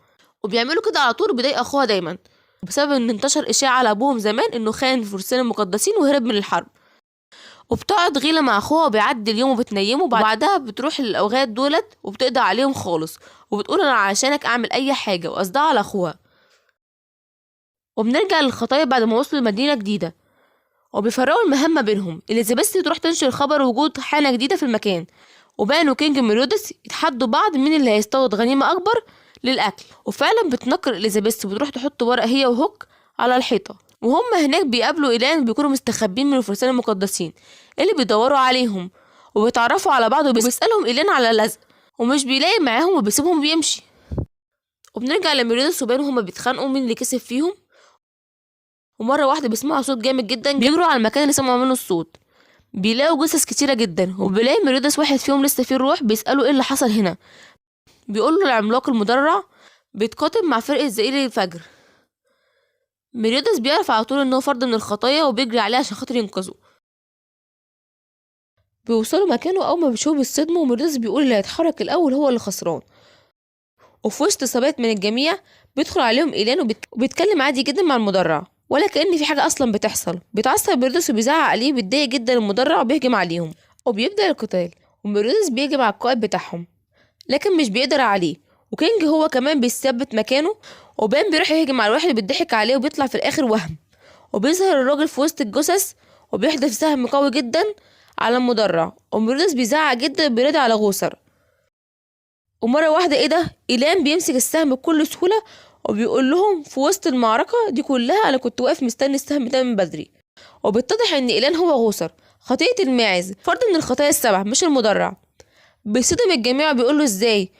Speaker 1: وبيعملوا كده على طول بيضايق اخوها دايما، بسبب ان انتشر اشاعة على ابوهم زمان انه خان الفرسان المقدسين وهرب من الحرب. وبتقعد غيلة مع اخوها وبيعدي اليوم وبتنيمه، وبعدها بتروح للاوغاد دولت وبتقضي عليهم خالص، وبتقول انا عشانك اعمل اي حاجة، وقصدها على اخوها. وبنرجع للخطايا بعد ما وصلوا لمدينة جديدة، وبيفرقوا المهمة بينهم. اليزابيث تروح تنشر خبر وجود حانة جديدة في المكان، وبان وكينج ميرودس يتحدوا بعض مين اللي هيصطاد غنيمة أكبر للأكل. وفعلا بتنكر اليزابيث وبتروح تحط ورق هي وهوك على الحيطة. وهم هناك بيقابلوا إيلان وبيكونوا مستخبين من الفرسان المقدسين اللي بيدوروا عليهم، وبيتعرفوا على بعض وبيسألهم إيلان على اللزق ومش بيلاقي معاهم وبيسيبهم بيمشي. وبنرجع لميرودس وبان هما بيتخانقوا مين اللي كسب فيهم. ومرة واحدة بيسمعوا صوت جامد جدا، بيجروا على المكان اللي سمعوا منه الصوت، بيلاقوا جثث كتيرة جدا، وبيلاقي ميرودس واحد فيهم لسه فيه الروح. بيسألوا ايه اللي حصل هنا، بيقول له العملاق المدرع بيتقاتل مع فرقة زئير الفجر. ميرودس بيعرف على طول ان هو فرد من الخطايا وبيجري عليه عشان خاطر ينقذه. بيوصلوا مكانه اول ما بيشوفوا بالصدمة، وميرودس بيقول اللي هيتحرك الاول هو اللي خسران. وفي وسط ثبات من الجميع بيدخل عليهم إيلان وبيتكلم عادي جدا مع المدرع ولا كأن في حاجة أصلا بتحصل. بيتعصب ميرودس وبيزعق عليه، بيتضايق جدا المدرع وبيهجم عليهم، وبيبدأ القتال. وميرودس بيهجم على القائد بتاعهم لكن مش بيقدر عليه، وكينج هو كمان بيثبت مكانه، وبان بيروح يهجم على الواحد اللي بيضحك عليه وبيطلع في الآخر وهم. وبيظهر الراجل في وسط الجثث وبيحدف سهم قوي جدا على المدرع، وميرودس بيزعق جدا وبينادي على غوثر. ومرة واحدة ايه ده، إيلان بيمسك السهم بكل سهولة وبيقول لهم في وسط المعركة دي كلها أنا كنت واقف مستني السهم ده من بدري. وبيتضح إن إيلان هو غوثر خطيئة الماعز، فرد من الخطايا السبع مش المدرع. بيصدم الجميع وبيقول له ازاي،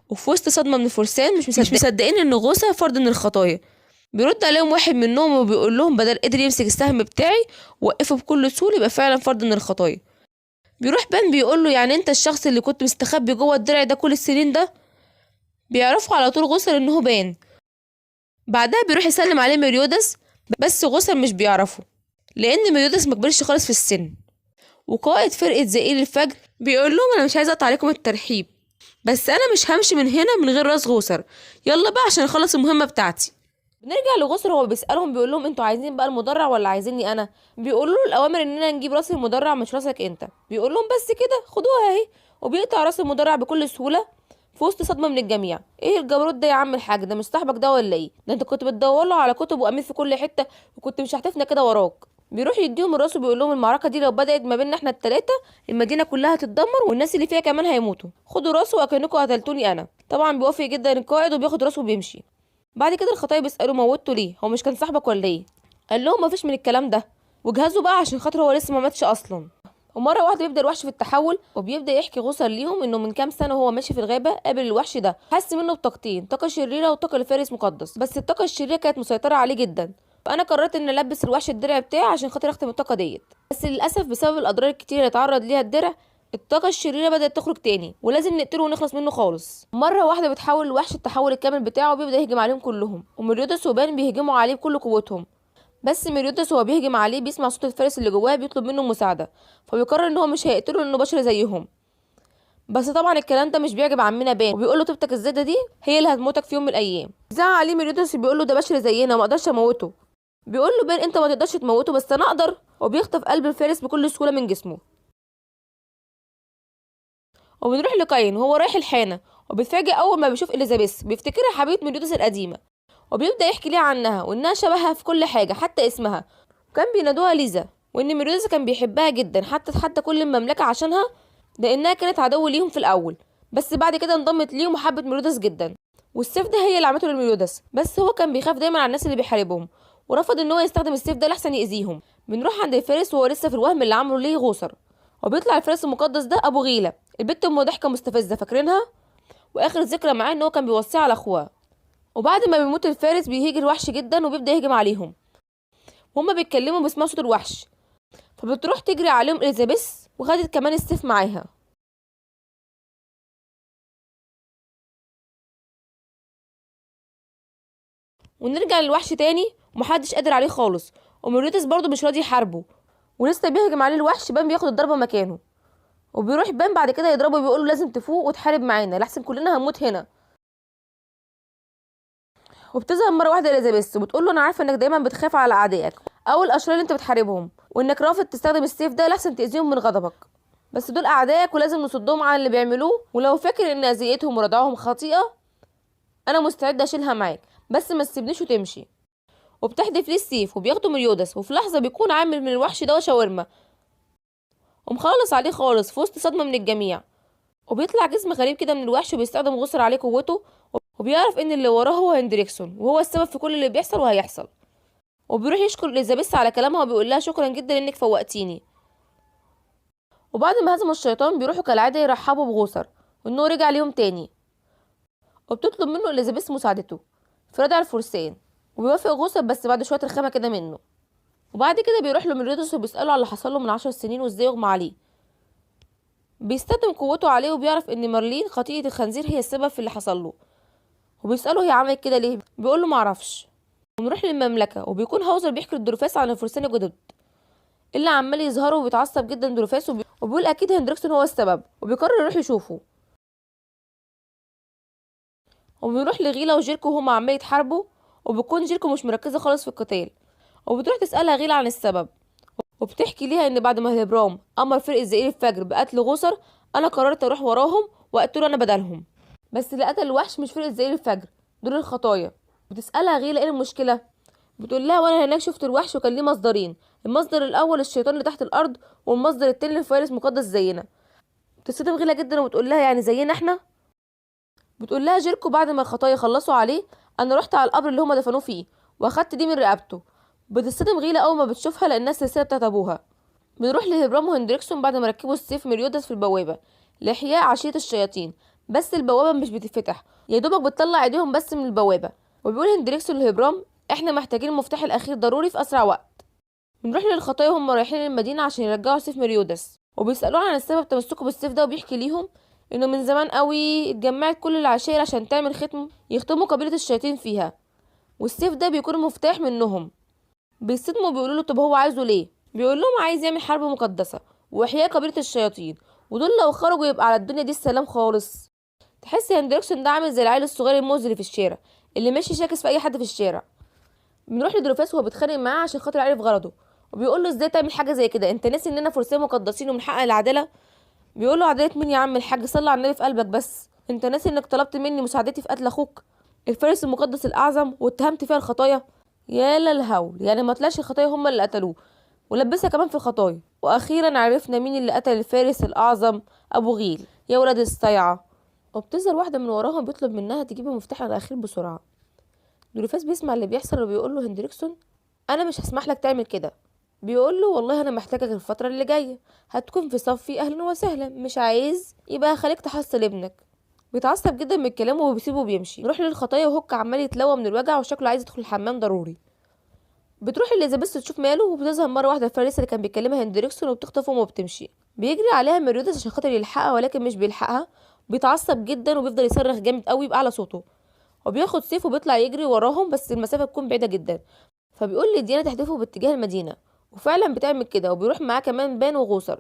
Speaker 1: وفي وسط صدمة من الفرسان مش مصدقين إن غوثر فرد من الخطايا. بيرد عليهم واحد منهم وبيقول لهم بدل قدر يمسك السهم بتاعي وقفه بكل سهولة يبقى فعلا فرد من الخطايا. بيروح بان بيقول له يعني انت الشخص اللي كنت مستخبي جوه الدرع ده كل السنين ده. بيعرفوا على طول غوثر ان هو بان. بعدها بيروح يسلم عليه ميريودس بس غوثر مش بيعرفه، لان ميليوداس ما كبرش خالص في السن. وقائد فرقه زئير الفجر بيقول لهم انا مش عايز اقطع عليكم الترحيب، بس انا مش همشي من هنا من غير راس غوصر، يلا بقى عشان اخلص المهمة بتاعتي. بنرجع لغوصر وهو بيسالهم بيقول لهم انتوا عايزين بقى المدرع ولا عايزيني انا؟ بيقولوا له الاوامر اننا نجيب راس المدرع مش راسك انت. بيقول لهم بس كده خدوها اهي، وبيقطع راس المدرع بكل سهولة في وسط صدمة من الجميع. ايه الجبروت ده يا عم الحاج؟ ده مش صاحبك ده ولا ايه؟ ده انت كنت بتدور له على كتب وامير في كل حتة، وكنت مش هتفنا كده وراك. بيروح يديهم الراس وبيقول لهم المعركة دي لو بدات ما بيننا احنا الثلاثة المدينة كلها هتتدمر والناس اللي فيها كمان هيموتوا، خدوا راسه وكانكم قتلتوني انا. طبعا بيوافق جدا القائد وبياخد راسه وبيمشي. بعد كده الخطايا بيسالوا موتته ليه؟ هو مش كان صاحبك ولا ايه؟ قال لهم مفيش من الكلام ده، وجهزوا بقى عشان خاطر هو لسه ما ماتش اصلا. ومرة واحدة بيبدا الوحش في التحول، وبيبدا يحكي غصر ليهم انه من كام سنة وهو ماشي في الغابة قابل الوحش ده، حس منه بطاقتين، طاقة شريرة وطاقة لفارس مقدس، بس الطاقة الشريرة كانت مسيطرة عليه جدا، فانا قررت ان البس الوحش الدرع بتاعي عشان خاطر اختم الطاقة ديت. بس للاسف بسبب الاضرار الكتير اللي اتعرض ليها الدرع الطاقة الشريرة بدات تخرج تاني، ولازم نقتله ونخلص منه خالص. مرة واحدة بتحول الوحش التحول الكامل بتاعه وبيبدا يهجم عليهم كلهم، وميليوداس وبان بيهجموا عليه بكل قوتهم. بس ميليوداس وهو بيهجم عليه بيسمع صوت الفارس اللي جواه بيطلب منه مساعدة، فبيقرر ان هو مش هيقتله لانه بشر زيهم. بس طبعا الكلام ده مش بيعجب عمنا بان، وبيقول له طيبتك الزايدة دي هي اللي هتموتك في يوم من الايام. زعق عليه ميليوداس بيقول له ده بشر زينا وما اقدرش اموته. بيقول له بان انت ما تقدرش تموته بس انا اقدر، وبيخطف قلب الفارس بكل سهولة من جسمه. وبنروح لكاين وهو رايح الحانه، وبيتفاجئ اول ما بيشوف اليزابيث، بيفتكرها حبيبه ميليوداس القديمة، وبيبدا يحكي ليها عنها وانها شبهها في كل حاجة حتى اسمها، وكان بينادوها ليزا، وان ميليوداس كان بيحبها جدا حتى كل المملكة عشانها، لانها كانت عدو ليهم في الاول، بس بعد كده انضمت ليهم وحبت ميليوداس جدا. والسيف ده هي اللي عملته لميليوداس، بس هو كان بيخاف دايما على الناس اللي بيحاربهم، ورفض ان هو يستخدم السيف ده لحسن يأذيهم. بنروح عند الفارس وهو لسه في الوهم اللي عمله ليه غوصر، وبيطلع الفارس المقدس ده ابو غيله، البت ام ضحكه مستفزة فاكرينها، واخر ذكرى معاه ان هو كان بيوصيه على اخوها. وبعد ما بيموت الفارس بيهيج الوحش جدا وبيبدا يهجم عليهم، وهما بيتكلموا بيسمعوا صوت الوحش، فبتروح تجري عليهم اليزابيث وخدت كمان السيف معاها. ونرجع للوحش تاني ومحدش قادر عليه خالص، وميليوداس برضه مش راضي يحاربه، ولسه بيهجم عليه الوحش. بان بياخد الضربة مكانه، وبيروح بان بعد كده يضربه وبيقول له لازم تفوق وتحارب معانا لحسن كلنا هنموت هنا. وبتظهر مرة واحدة اليزابيث وبتقول له انا عارفه انك دايما بتخاف على اعدائك او الاشرار اللي انت بتحاربهم، وانك رافض تستخدم السيف ده لحسن تاذيهم من غضبك، بس دول اعدائك ولازم نصدهم عن اللي بيعملوه، ولو فاكر ان اذيتهم وردعهم خطيئة انا مستعدة اشيلها معاك، بس ما تسيبنيش وتمشي. وبتحدف ليه السيف وبياخده ميليوداس، وفي لحظة بيكون عامل من الوحش ده شاورما ومخلص عليه خالص في وسط صدمة من الجميع. وبيطلع جسم غريب كده من الوحش وبيستخدم غصر عليه قوته، وبيعرف ان اللي وراه هو هندريكسون وهو السبب في كل اللي بيحصل وهيحصل. وبيروح يشكر اليزابيث على كلامها وبيقول لها شكرا جدا انك فوقتيني. وبعد ما هزموا الشيطان بيروحوا كالعادة يرحبوا بغوصر وانه رجع ليهم تاني، وبتطلب منه اليزابيث مساعدته في ردع الفرسان، وبيوافق غوصر بس بعد شوية رخامه كده منه. وبعد كده بيروح له ميليوداس وبيساله على اللي حصل له من 10 سنين وازاي اغمى عليه. بيستخدم قوته عليه وبيعرف ان مارلين خطيئة الخنزير هي السبب في اللي حصل له، وبيساله هي عملت كده ليه، بيقول له معرفش. ونروح للمملكة وبيكون هاوزر بيحكي لدروفاس عن الفرسان الجدد اللي عمال يظهروا، وبيتعصب جدا دروفاس وبيقول اكيد هندريكسون هو السبب، وبيقرر يروح يشوفه. وبيروح لغيلا وجيركو وهما عمال يتحاربوا، وبتكون جيركو مش مركزه خالص في القتال، وبتروح تسالها غيلا عن السبب، وبتحكي ليها ان بعد ما هيبرام امر فرقه زئير الفجر بقتل غوصر انا قررت اروح وراهم واقتله انا بدلهم، بس اللي قتل الوحش مش فرقه زئير الفجر، دول الخطايا. بتسالها غيلا ايه المشكلة، بتقول لها وانا هناك شفت الوحش وكان ليه مصدرين، المصدر الاول الشيطان اللي تحت الارض، والمصدر التاني الفارس مقدس زينا. بتصدم غيلا جدا وبتقول لها يعني زينا احنا؟ بتقول لها جيركو بعد ما الخطايا خلصوا عليه انا رحت على القبر اللي هما دفنوه فيه واخدت دي من رقبته. بتصدم غيلا اول ما بتشوفها لانها السلسلة بتاعت ابوها. بنروح لهبرام وهندريكسون بعد ما ركبوا السيف ميليوداس في البوابة لاحياء عشيره الشياطين، بس البوابة مش بتتفتح، يا دوبك بتطلع ايديهم بس من البوابة. وبيقول هندريكسون لهبرام احنا محتاجين المفتاح الاخير ضروري في اسرع وقت. بنروح للخطايا وهم رايحين المدينة عشان يرجعوا سيف ميليوداس، وبيسالوه عن السبب تمسكه بالسيف ده، وبيحكي ليهم انه من زمان قوي اتجمعت كل العشائر عشان تعمل ختم يختموا قبيلة الشياطين فيها، والسيف ده بيكون مفتاح منهم. بيصدموا وبيقولوا له طب هو عايزه ليه؟ بيقول لهم عايز يعمل حرب مقدسة واحياء قبيلة الشياطين، ودول لو خرجوا يبقى على الدنيا دي السلام خالص. تحس هندريكسون ده عامل زي العيل الصغير المزري في الشارع اللي ماشي شاكس في اي حد في الشارع. بنروح لدريفاس وهو بيتخانق معاه عشان خاطر عارف غرضه، وبيقول له ازاي تعمل حاجة زي كده، انت ناسي اننا فرسان مقدسين وبنحقق العدالة؟ بيقول له عدالة مين يا عم الحاج، صلي على النبي في قلبك بس، انت ناسي انك طلبت مني مساعدتي في قتل اخوك الفارس المقدس الاعظم واتهمت فيها الخطايا؟ يا للهول، يعني ما طلعش الخطايا هم اللي قتلوه ولبسها كمان في الخطايا. واخيرا عرفنا مين اللي قتل الفارس الاعظم ابو غيل، يا ولاد الصيعه. وبتظهر واحدة من وراهم بيطلب منها تجيب المفتاح الاخير بسرعة. دوليفاس بيسمع اللي بيحصل وبيقول له هندريكسون انا مش هسمح لك تعمل كده. بيقول له والله انا محتاجك الفترة اللي جاية، هتكون في صفي اهلا وسهلا، مش عايز يبقى خليك تحصل ابنك. بيتعصب جدا من الكلام وبيسيبه وبيمشي. نروح للخطايا وهوك عمال يتلوى من الوجع وشكله عايز يدخل الحمام ضروري. بتروح اليزابيث تشوف ماله، وبتظهر مرة واحدة الفارسه اللي كان بيكلمها هندريكسون وبتخطفهم وبتمشي. بيجري عليها ميريودس عشان خاطر يلحقها، ولكن مش بيلحقها. بيتعصب جدا وبيفضل يصرخ جامد قوي باعلى صوته، وبياخد سيف وبيطلع يجري وراهم، بس المسافة بتكون بعيدة جدا. فبيقول لديانا تحدفه باتجاه المدينة، وفعلا بتعمل كده، وبيروح معاه كمان بان وغوصر.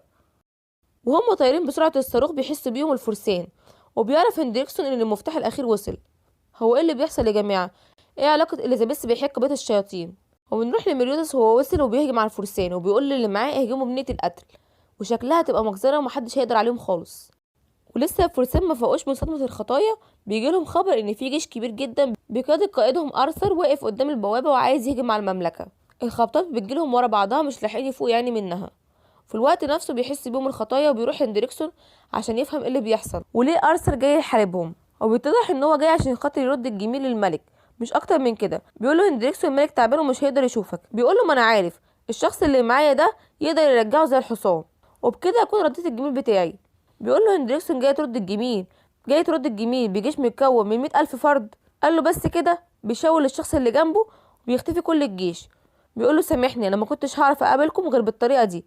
Speaker 1: وهم طايرين بسرعة الصاروخ بيحسوا بيهم الفرسان، وبيعرف هندريكسون ان المفتاح الاخير وصل. هو ايه اللي بيحصل يا جماعة؟ ايه علاقة اليزابيث بيحق بيت الشياطين؟ وبنروح لميريودس وهو وصل وبيهجم على الفرسان وبيقول للي معاه اهجموا بنيه القتل، وشكلها تبقى مجزرة ومحدش هيقدر عليهم خالص. ولسه الفرسان ما فاقوش من صدمة الخطايا، بيجي لهم خبر ان في جيش كبير جدا بقيادة قائدهم ارثر واقف قدام البوابة وعايز يهجم على المملكة. الخبطات بتجيلهم ورا بعضها مش لاحقين يفوقوا يعني منها. في الوقت نفسه بيحس بيهم الخطايا وبيروح هندريكسون عشان يفهم ايه اللي بيحصل وليه ارثر جاي يحاربهم. وبيتضح ان هو جاي عشان خاطر يرد الجميل للملك مش اكتر من كده. بيقول له هندريكسون الملك تعبان ومش هيقدر يشوفك. بيقول له ما انا عارف الشخص اللي معايا ده يقدر يرجعه زي الحصان، وبكده اكون رديت الجميل بتاعي. بيقول له هندريكسون جاي ترد الجميل، جاي ترد الجميل بجيش متكون من 100,000 فرد. قال له بس كده، بيشاور للشخص اللي جنبه وبيختفي كل الجيش. بيقول له سامحني انا ما كنتش هعرف اقابلكم غير بالطريقة دي.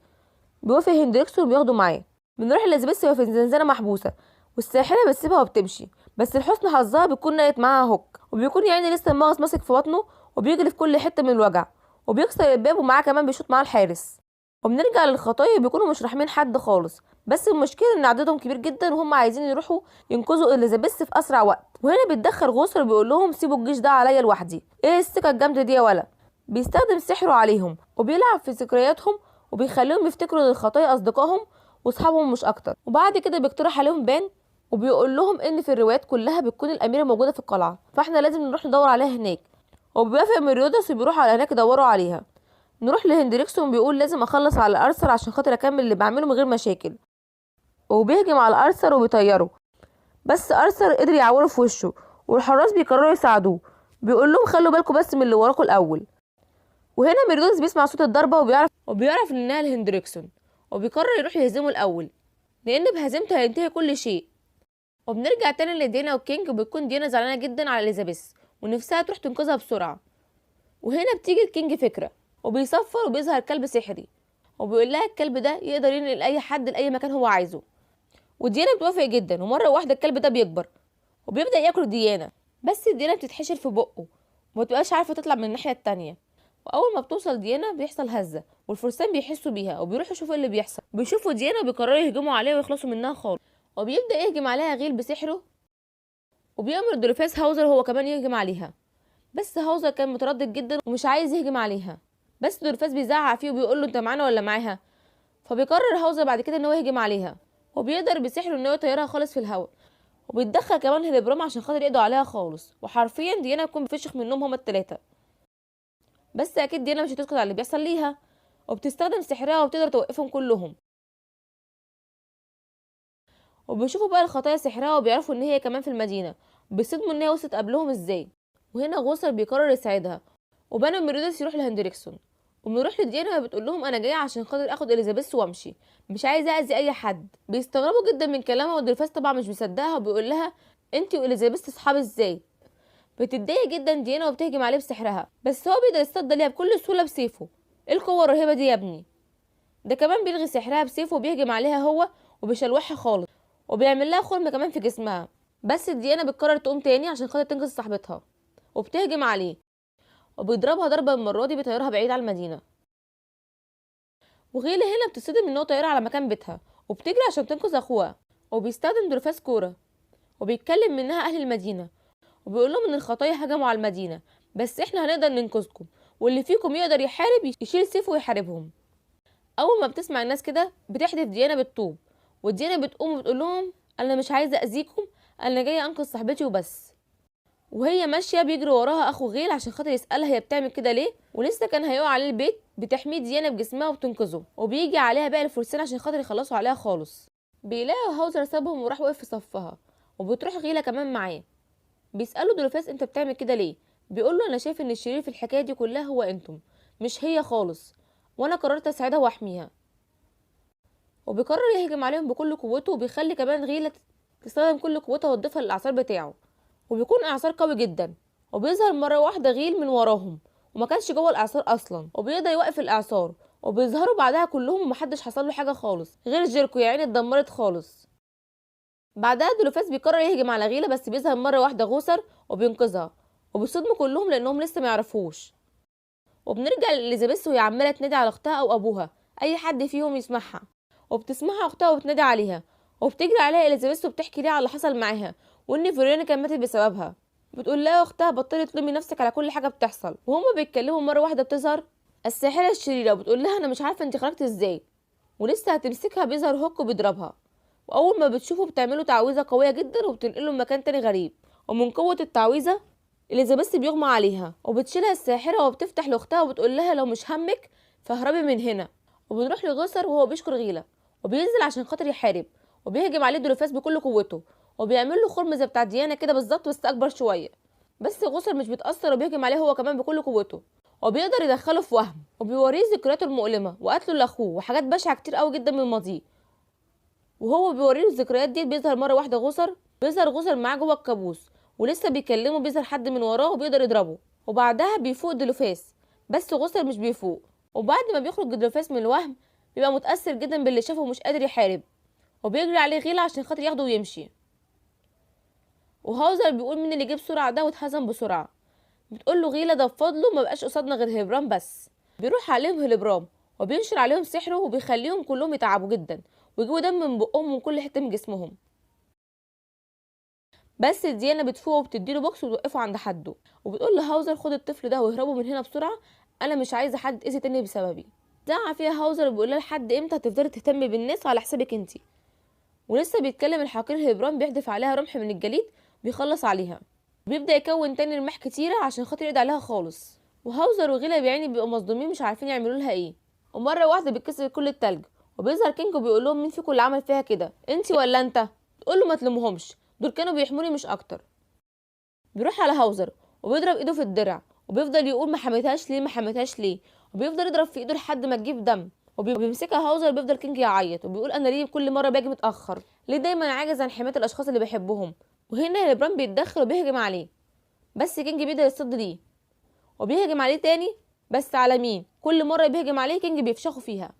Speaker 1: بيوافق هندريكسون وبياخده معاه. بنروح لإليزابيث وهي في الزنزانة محبوسة، والساحره بتسيبها وبتمشي، بس لحسن حظها بتكون نقلت معاها هوك، وبيكون يعني لسه المغص ماسك في بطنه وبيجري في كل حتة من الوجع، وبيكسر الباب ومعاه كمان بيشوط معاه الحارس. وبنرجع للخطايا بيكونوا مش راحمين حد خالص، بس المشكلة ان عددهم كبير جدا وهم عايزين يروحوا ينقذوا اليزابيث في اسرع وقت. وهنا بيتدخل غوصر وبيقول لهم سيبوا الجيش ده عليا لوحدي، ايه الثقة الجامدة دي يا ولا؟ بيستخدم سحره عليهم وبيلعب في ذكرياتهم وبيخليهم يفتكروا ان الخطايا اصدقائهم واصحابهم مش اكتر. وبعد كده بيقترح عليهم بان وبيقول لهم ان في الروايات كلها بتكون الاميرة موجودة في القلعة، فاحنا لازم نروح ندور عليها هناك. وبيوافق ميريودس وبيروحوا على هناك يدوروا عليها. نروح لهندريكسون بيقول لازم اخلص على ارثر عشان خاطر اكمل اللي بعمله من غير مشاكل، وبيهجم على ارثر وبيطيره، بس ارثر قدر يعوره في وشه، والحراس بيقرروا يساعدوه. بيقول لهم خلوا بالكم بس من اللي وراكم الاول. وهنا ميريودس بيسمع صوت الضربة وبيعرف انها لهندريكسون، وبيقرر يروح يهزمه الاول لان بهزيمته هينتهي كل شيء. وبنرجع تاني لدينا وكينج، وبتكون دينا زعلانة جدا على اليزابيث ونفسها تروح تنقذها بسرعة. وهنا بتيجي الكينج فكرة، وبيصفر وبيظهر كلب سحري، وبيقول لها الكلب ده يقدر ينقل اي حد لاي مكان هو عايزه. وديانا بتوافق جدا، ومرة واحدة الكلب ده بيكبر وبيبدا ياكل ديانا، بس ديانا بتتحشر في بقه ومتبقاش عارفه تطلع من الناحية التانية. واول ما بتوصل ديانا بيحصل هزه، والفرسان بيحسوا بيها وبيروحوا يشوفوا اللي بيحصل. بيشوفوا ديانا وبيقرروا يهجموا عليها ويخلصوا منها خالص. وبيبدا يهجم عليها غيل بسحره، وبيأمر دوليفاس هاوزر هو كمان يهجم عليها، بس هاوزر كان متردد جدا ومش عايز يهجم عليها، بس دوليفاس بيزعق فيه وبيقول له انت معانا ولا معاها؟ فبيقرر هاوزر بعد كده ان هو يهجم عليها، وبيقدر بسحره ان هو يطيرها خالص في الهواء، وبيتدخل كمان هيلبرام عشان خاطر يقضوا عليها خالص. وحرفيا ديانا بتكون بتفشخ منهم هما التلاتة، بس اكيد ديانا مش هتسكت على اللي بيحصل ليها، وبتستخدم سحرها وبتقدر توقفهم كلهم. وبيشوفوا بقى الخطايا سحرها وبيعرفوا ان هي كمان في المدينة، بيصدموا ان هي وصلت قبلهم ازاي. وهنا غوصر بيقرر يساعدها، وبانا ميريودس يروح لهندريكسون، وبنروح لديانا بتقول لهم انا جاية عشان خاطر اخد اليزابيث وامشي، مش عايزه اذي اي حد. بيستغربوا جدا من كلامها، ودولفاس طبعا مش مصدقها وبيقول لها انت واليزابيث اصحاب ازاي؟ بتتضايق جدا ديانا وبتهجم عليه بسحرها، بس هو بيقدر يتصدى ليها بكل سهولة بسيفه. ايه القوة الرهيبة دي يا ابني؟ ده كمان بيلغي سحرها بسيفه وبيهجم عليها هو وبيشلوحها خالص، وبيعمل لها خرم كمان في جسمها. بس ديانا بتقرر تقوم تاني عشان خاطر تنقذ صاحبتها، وبتهجم عليه، وبيضربها ضربه المرة دي بيطيرها بعيد على المدينة. وغيلا هنا بتصدم ان هو طيارها على مكان بيتها، وبتجري عشان تنقذ اخوها. وبيستخدم دولوفاس كورة وبيتكلم منها اهل المدينة، وبيقول لهم ان الخطايا هجموا على المدينة، بس احنا هنقدر ننقذكم، واللي فيكم يقدر يحارب يشيل سيفه ويحاربهم. اول ما بتسمع الناس كده بتحدف ديانا بالطوب، وديانا بتقوم وبتقول لهم انا مش عايزه اذيكم، انا جاية انقذ صاحبتي وبس. وهي ماشية بيجري وراها اخو غيل عشان خاطر يسالها هي بتعمل كده ليه، ولسه كان هيقع عليه البيت، بتحميه ديانا بجسمها وبتنقذه. وبيجي عليها باقي الفرسان عشان خاطر يخلصوا عليها خالص. بيلاقوا هاوزر سابهم وراح وقف في صفها، وبتروح غيله كمان معاه. بيسالوا دولوفاس انت بتعمل كده ليه؟ بيقول له انا شايف ان الشرير في الحكاية دي كلها هو انتم، مش هي خالص، وانا قررت اساعدها واحميها. وبيقرر يهجم عليهم بكل قوته، وبيخلي كمان غيله تستخدم كل قوتها وتضيفها للاعصار بتاعه، وبيكون اعصار قوي جدا. وبيظهر مرة واحدة غيل من وراهم وما كانش جوه الاعصار اصلا، وبيقدر يوقف الاعصار، وبيظهروا بعدها كلهم ومحدش حصل له حاجة خالص غير جيركو، يا عيني اتدمرت خالص. بعدها دولوفاس بيقرر يهجم على غيله، بس بيظهر مرة واحدة غوثر وبينقذها، وبيصدموا كلهم لانهم لسه ما يعرفوش. وبنرجع لإليزابيث وهي عماله تنادي على اختها او ابوها، اي حد فيهم يسمعها، وبتسمعها اختها وبتنادي عليها، وبتجري عليها إليزابيث وبتحكي ليها على اللي حصل معاها، وان فيرونيكا ماتت بسببها. بتقول لها اختها بطلي تلومي نفسك على كل حاجة بتحصل. وهما بيتكلموا مرة واحدة بتظهر الساحرة الشريرة وبتقول لها انا مش عارفه انت خرجتي ازاي، ولسه هتمسكها بيظهر هوك وبيضربها. واول ما بتشوفه بتعمله تعويذه قوية جدا وبتنقله لمكان تاني غريب، ومن قوة التعويذه إليزابيث بيغمى عليها، وبتشيلها الساحرة وبتفتح لاختها وبتقول لها لو مش همك فاهربي من هنا. وبنروح لغوثر وهو بيشكر غيله، وبينزل عشان خاطر يحارب، وبيهجم عليه دولوفاس بكل قوته، وبيعمل له خرم زي بتاع ديانا كده بالظبط بس اكبر شوية. بس غوثر مش بيتاثر وبيهجم عليه هو كمان بكل قوته، وبيقدر يدخله في وهم، وبيوريه ذكرياته المؤلمة وقتله لاخوه وحاجات بشعة كتير قوي جدا من ماضيه. وهو بيوريه الذكريات دي بيظهر مرة واحدة غوثر، بيظهر غوثر معاه جوه الكابوس، ولسه بيكلمه بيظهر حد من وراه وبيقدر يضربه. وبعدها بيفوق دولوفاس، بس غوثر مش بيفوق. وبعد ما بيخرج دولوفاس من الوهم بيبقى متاثر جدا باللي شافه ومش قادر يحارب، وبيجري عليه غيله عشان خاطر ياخده ويمشي. وهاوزر بيقول مين اللي جه بسرعة ده واتهزم بسرعة. بتقول له غيله ده بفضله ما بقاش قصادنا غير هيبرام بس. بيروح عليهم هيلبرام وبينشر عليهم سحره وبيخليهم كلهم يتعبوا جدا ويجيبوا دم من بقهم ومن كل حتة من جسمهم. بس ديانا بتفوق وبتديله بوكس وتوقفه عند حده، وبتقول لهاوزر خد الطفل ده واهربوا من هنا بسرعة، انا مش عايزه حد يتاذي تاني بسببي. زعق فيها هاوزر وبيقول لها لحد امتى هتفضلي تهتمي بالناس على حسابك انتي. ولسه بيتكلم الحقير هيبرام بيحدف عليها رمح من الجليد بيخلص عليها، بيبدا يكون تاني رماح كتيرة عشان خاطر يقضي عليها خالص. وهاوزر وغيلا بيعيني بيبقوا مصدومين مش عارفين يعملوا لها ايه. ومرة واحدة بيتكسر كل التلج، وبيظهر كينج وبيقول لهم مين فيكم اللي عمل فيها كده، انت ولا انت؟ تقول له ما تلومهمش، دول كانوا بيحموني مش اكتر. بيروح على هاوزر وبيضرب ايده في الدرع، وبيفضل يقول ما حميتهاش ليه، ما حميتهاش ليه، وبيفضل يضرب في ايده لحد ما تجيب دم. وبيمسكها هاوزر، بيفضل كينج يعيط وبيقول انا ليه كل مرة باجي متاخر، ليه دايما عاجز عن حماية الاشخاص اللي بحبهم. وهنا هيلبرام بيتدخل وبيهجم عليه، بس كينج بيقدر يصد ليه وبيهجم عليه تاني، بس على مين؟ كل مرة بيهجم عليه كينج بيفشخه فيها.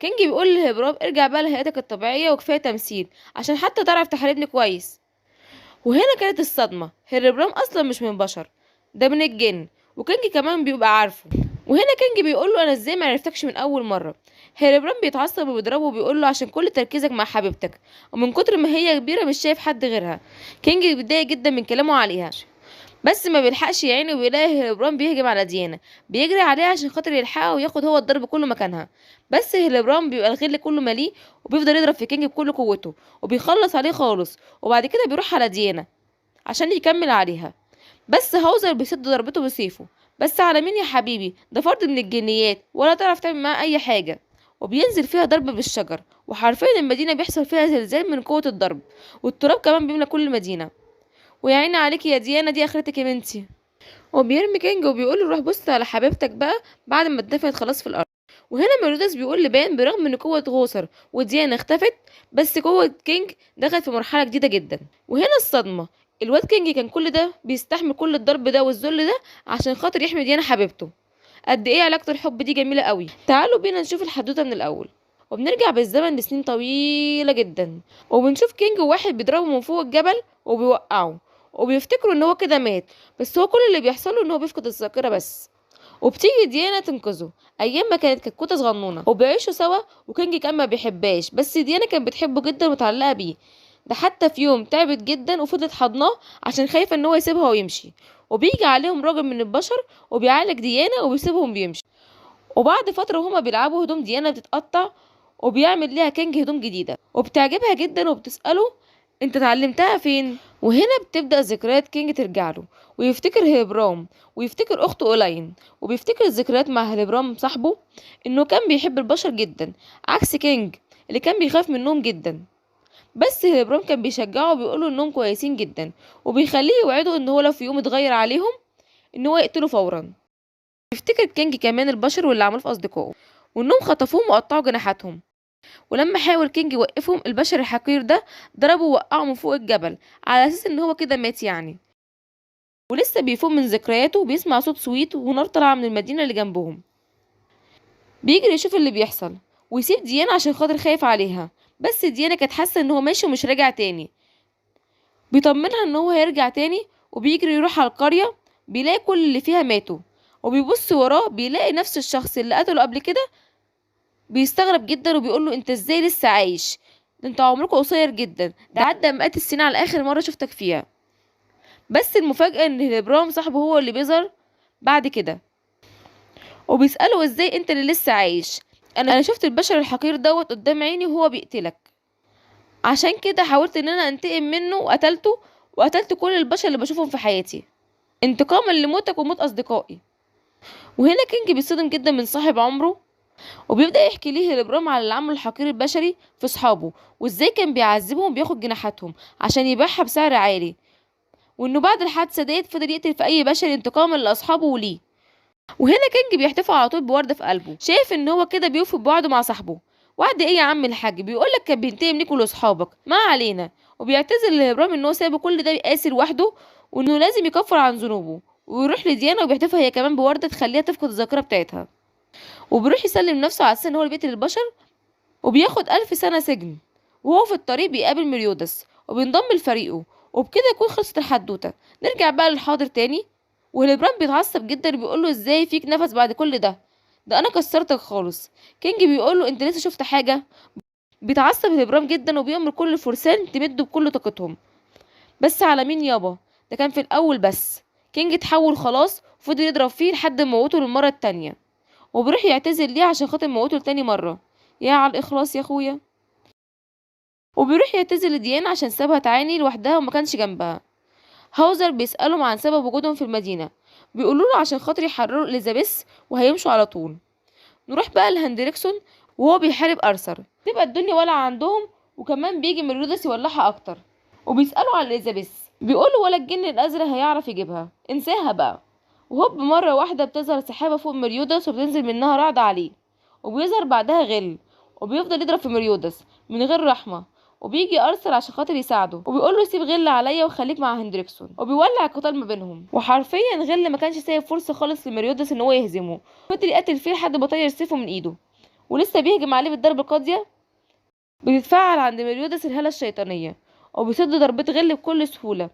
Speaker 1: كينج بيقول لهيبرام ارجع بقى لهيئتك الطبيعية وكفاية تمثيل عشان حتى تعرف تحاربني كويس. وهنا كانت الصدمة، هيلبرام اصلا مش من بشر، ده من الجن، وكينج كمان بيبقى عارفه. وهنا كينج بيقول له انا ازاي ما عرفتكش من اول مرة. هيلبرام بيتعصب وبيضربه وبيقول له عشان كل تركيزك مع حبيبتك، ومن كتر ما هي كبيرة مش شايف حد غيرها. كينج بيتضايق جدا من كلامه عليها، بس ما بيلحقش يا عيني، وبيلاقي هيلبرام بيهجم على ديانا، بيجري عليها عشان خاطر يلحقها وياخد هو الضرب كله مكانها. بس هيلبرام بيبقى الغل كله ماليه، وبيفضل يضرب في كينج بكل قوته وبيخلص عليه خالص. وبعد كده بيروح على ديانا عشان يكمل عليها، بس هاوزر بيسد ضربته بسيفه. بس على مين يا حبيبي، ده فرد من الجنيات ولا تعرف تعمل معاه اي حاجة. وبينزل فيها ضرب بالشجر، وحرفيا المدينة بيحصل فيها زلزال من قوة الضرب، والتراب كمان بيملى كل المدينة. ويا عيني عليكي يا ديانا، دي اخرتك يا بنتي. وبيرمي كينج وبيقول له روح بص على حبيبتك بقى بعد ما اتدفنت خلاص في الارض. وهنا ميرودس بيقول لبان برغم ان قوة غوثر وديانا اختفت، بس قوة كينج دخلت في مرحلة جديدة جدا. وهنا الصدمة، الواد كينج كان كل ده بيستحمل كل الضرب ده والذل ده عشان خاطر يحمي ديانا حبيبته. قد ايه علاقة الحب دي جميلة قوي. تعالوا بينا نشوف الحدوتة من الاول. وبنرجع بالزمن لسنين طويلة جدا، وبنشوف كينج وواحد بيضربه من فوق الجبل وبيوقعه، وبيفتكروا ان هو كده مات، بس هو كل اللي بيحصل له ان هو بيفقد الذاكرة بس. وبتيجي ديانا تنقذه ايام ما كانت كتكوته صغنونه، وبيعيشوا سوا. وكينج كان ما بيحبهاش، بس ديانا كانت بتحبه جدا ومتعلقه بيه. ده حتى في يوم تعبت جدا وفضلت حضناه عشان خايفة ان هو يسيبها ويمشي. وبيجي عليهم راجل من البشر وبيعالج ديانا وبيسيبهم بيمشي. وبعد فترة وهما بيلعبوا هدوم ديانا بتتقطع، وبيعمل ليها كينج هدوم جديدة وبتعجبها جدا، وبتساله انت اتعلمتها فين؟ وهنا بتبدا ذكريات كينج ترجع له، ويفتكر هيبرام ويفتكر اخته اولاين، وبيفتكر الذكريات مع هيبرام صاحبه انه كان بيحب البشر جدا عكس كينج اللي كان بيخاف منهم جدا. بس هيبرام كان بيشجعه وبيقوله انهم كويسين جدا، وبيخليه يوعده ان هو لو في يوم اتغير عليهم ان هو يقتله فورا. بيفتكر كينج كمان البشر واللي عملوه في اصدقائه، وانهم خطفوهم وقطعوا جناحاتهم. ولما حاول كينج يوقفهم البشر الحقير ده ضربه ووقعه من فوق الجبل على اساس ان هو كده مات يعني. ولسه بيفوق من ذكرياته وبيسمع صوت سويت ونار طالعه من المدينة اللي جنبهم. بيجري يشوف اللي بيحصل ويسيب ديانا عشان خاطر خايف عليها، بس ديانا كانت حاسه ان هو ماشي ومش راجع تاني. بيطمنها ان هو هيرجع تاني، وبيجري يروح على القرية بيلاقي كل اللي فيها ماتوا. وبيبص وراه بيلاقي نفس الشخص اللي قتله قبل كده. بيستغرب جدا وبيقول له انت ازاي لسه عايش؟ ده انت عمرك قصير جدا، ده عدى مئات السنين على اخر مرة شفتك فيها. بس المفاجاة ان هيبرام صاحبه هو اللي بيظهر بعد كده، وبيساله ازاي انت اللي لسه عايش؟ انا شفت البشر الحقير دوت قدام عيني وهو بيقتلك، عشان كده حاولت ان انا انتقم منه وقتلته، وقتلت كل البشر اللي بشوفهم في حياتي انتقاما لموتك وموت اصدقائي. وهنا كينج بيتصدم جدا من صاحب عمره، وبيبدأ يحكي ليه هيلبرام على اللي عمله الحقير البشري في صحابه، وازاي كان بيعذبهم وبياخد جناحاتهم عشان يبيعها بسعر عالي، وانه بعد الحادثة ديت فضل يقتل في اي بشري انتقاما لاصحابه وليه. وهنا كينج بيحتفل على طول بوردة في قلبه، شايف ان هو كده بيوفي بوعده مع صاحبه. وعد ايه يا عم الحاج؟ بيقولك كان بينتقم ليك ولاصحابك، ما علينا. وبيعتذر لهبرام ان هو سابه كل ده بيقاسي لوحده، وانه لازم يكفر عن ذنوبه، ويروح لديانا وبيحتفل هي كمان بوردة تخليها تفقد الذاكرة بتاعتها. وبيروح يسلم نفسه على اساس ان هو اللي بيقتل البشر، وبياخد 1000 سنة سجن. وهو في الطريق بيقابل ميريودس وبينضم لفريقه، وبكده يكون خلصت الحدوتة. نرجع بقى للحاضر تاني، وهيلبرام بيتعصب جدا وبيقول له ازاي فيك نفس بعد كل ده؟ ده انا كسرتك خالص. كينج بيقول له انت لسه شفت حاجة؟ بيتعصب هيلبرام جدا وبيأمر كل الفرسان تمدوا بكل طاقتهم. بس على مين يابا؟ ده كان في الاول بس. كينج اتحول خلاص وفضل يضرب فيه لحد ما موته للمرة التانية، وبيروح يعتذر ليه عشان خاطر موته لتاني مرة. يا على الإخلاص يا اخويا. وبيروح يعتذر لديانا عشان سابها تعاني لوحدها وما كانش جنبها. هاوزر بيسألهم عن سبب وجودهم في المدينة، بيقولوا له عشان خاطر يحرروا إليزابيث وهيمشوا على طول. نروح بقى لهندريكسون وهو بيحارب أرثر، تبقى الدنيا ولعة عندهم، وكمان بيجي ميريودس يولعها أكتر. وبيسألوا على إليزابيث، بيقولوا ولا الجن الأزرق هيعرف يجيبها، انساها بقى. وهوب مرة واحدة بتظهر سحابة فوق ميريودس وبتنزل منها رعد عليه، وبيظهر بعدها غل وبيفضل يضرب في ميريودس من غير رحمة. وبيجي أرثر عشان خاطر يساعده وبيقول له سيب غل عليا وخليك مع هندريكسون، وبيولع القتال ما بينهم. وحرفيا غل ما كانش سايب فرصة خالص لميريودس ان هو يهزمه، فضل يقتل فيه لحد ما طير سيفه من ايده، ولسه بيهجم عليه بالضربة القاضية. بتتفعل عند ميريودس الهالة الشيطانية وبيصد ضربة غل بكل سهولة.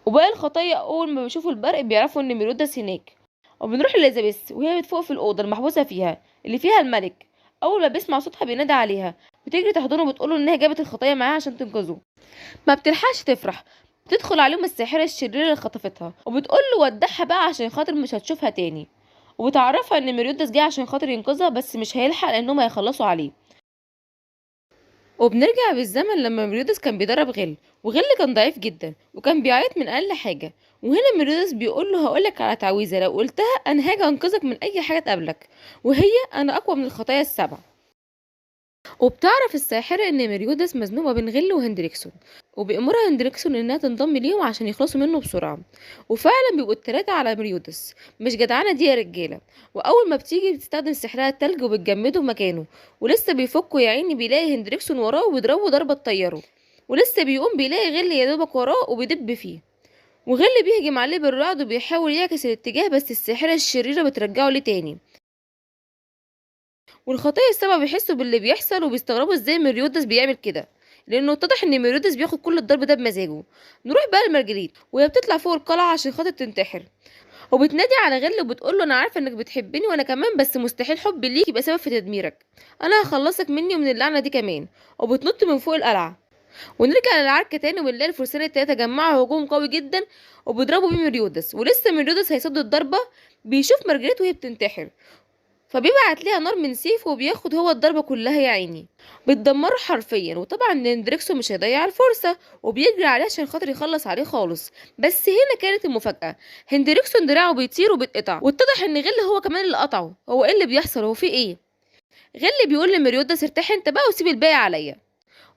Speaker 1: وباقي الخطايا اول ما بيشوفوا البرق بيعرفوا ان ميريودس هناك. وبنروح لإليزابيث وهي بتفوق في الأوضة المحبوسة فيها اللي فيها الملك. اول ما بيسمع صوتها بينادي عليها، بتجري تحضنه وبتقوله انها جابت الخطايا معاها عشان تنقذه. ما بتلحقش تفرح، بتدخل عليهم الساحرة الشريرة اللي خطفتها وبتقول له ودعها بقى عشان خاطر مش هتشوفها تاني، وبتعرفها ان ميريودس جه عشان خاطر ينقذها بس مش هيلحق لانهم هيخلصوا عليه. وبنرجع بالزمن لما ميريودس كان بيدرب غل، وغل كان ضعيف جدا وكان بيعيط من اقل حاجة. وهنا ميريودس بيقول له هقولك على تعويذه لو قلتها انا هاجي انقذك من اي حاجة تقابلك، وهي انا اقوى من الخطايا السبع. وبتعرف الساحرة ان ميريودس مزنوقه بين غل وهندريكسون، وبيأمرها هندريكسون انها تنضم ليهم عشان يخلصوا منه بسرعة. وفعلا بيبقوا التلاتة على ميريودس، مش جدعانه دي يا رجاله. واول ما بتيجي بتستخدم سحرها التلج وبتجمده في مكانه، ولسه بيفكوا يا عيني بيلاقي هندريكسون وراه وبيضربه ضربه تطيره، ولسه بيقوم بيلاقي غل يا دوبك وراه وبيدب فيه، وغل بيهجم عليه بالرعد وبيحاول يعكس الاتجاه بس الساحرة الشريرة بترجعه ليه تاني. والخطايا السبع بيحسوا باللي بيحصل وبيستغربوا ازاي ميريودس بيعمل كده، لانه اتضح ان ميريودس بياخد كل الضرب ده بمزاجه. نروح بقى لمارجريت وهي بتطلع فوق القلعة عشان خاطر تنتحر، وبتنادي على غل وبتقول له انا عارفه انك بتحبني وانا كمان، بس مستحيل حبي ليك يبقى سبب في تدميرك، انا هخلصك مني ومن اللعنة دي كمان. وبتنط من فوق القلعة. ونرجع للعركه تاني وبنلاقي الفرسان التلاتة جمعوا هجوم قوي جدا وبيضربوا بيه ميريودس، ولسه ميريودس هيصد الضربة بيشوف مارجريت وهي بتنتحر، فبيبعت ليها نار من سيفه وبياخد هو الضربة كلها يا عيني، بتدمره حرفيا. وطبعا هندريكسون مش هيضيع الفرصة وبيجري عليه عشان خاطر يخلص عليه خالص. بس هنا كانت المفاجاة، هندريكسون دراعه بيطير وبيتقطع، واتضح ان غل هو كمان اللي قطعه. هو ايه اللي بيحصل؟ هو في ايه؟ غل بيقول لميريودس ارتاح انت بقى وسيب الباقي عليا،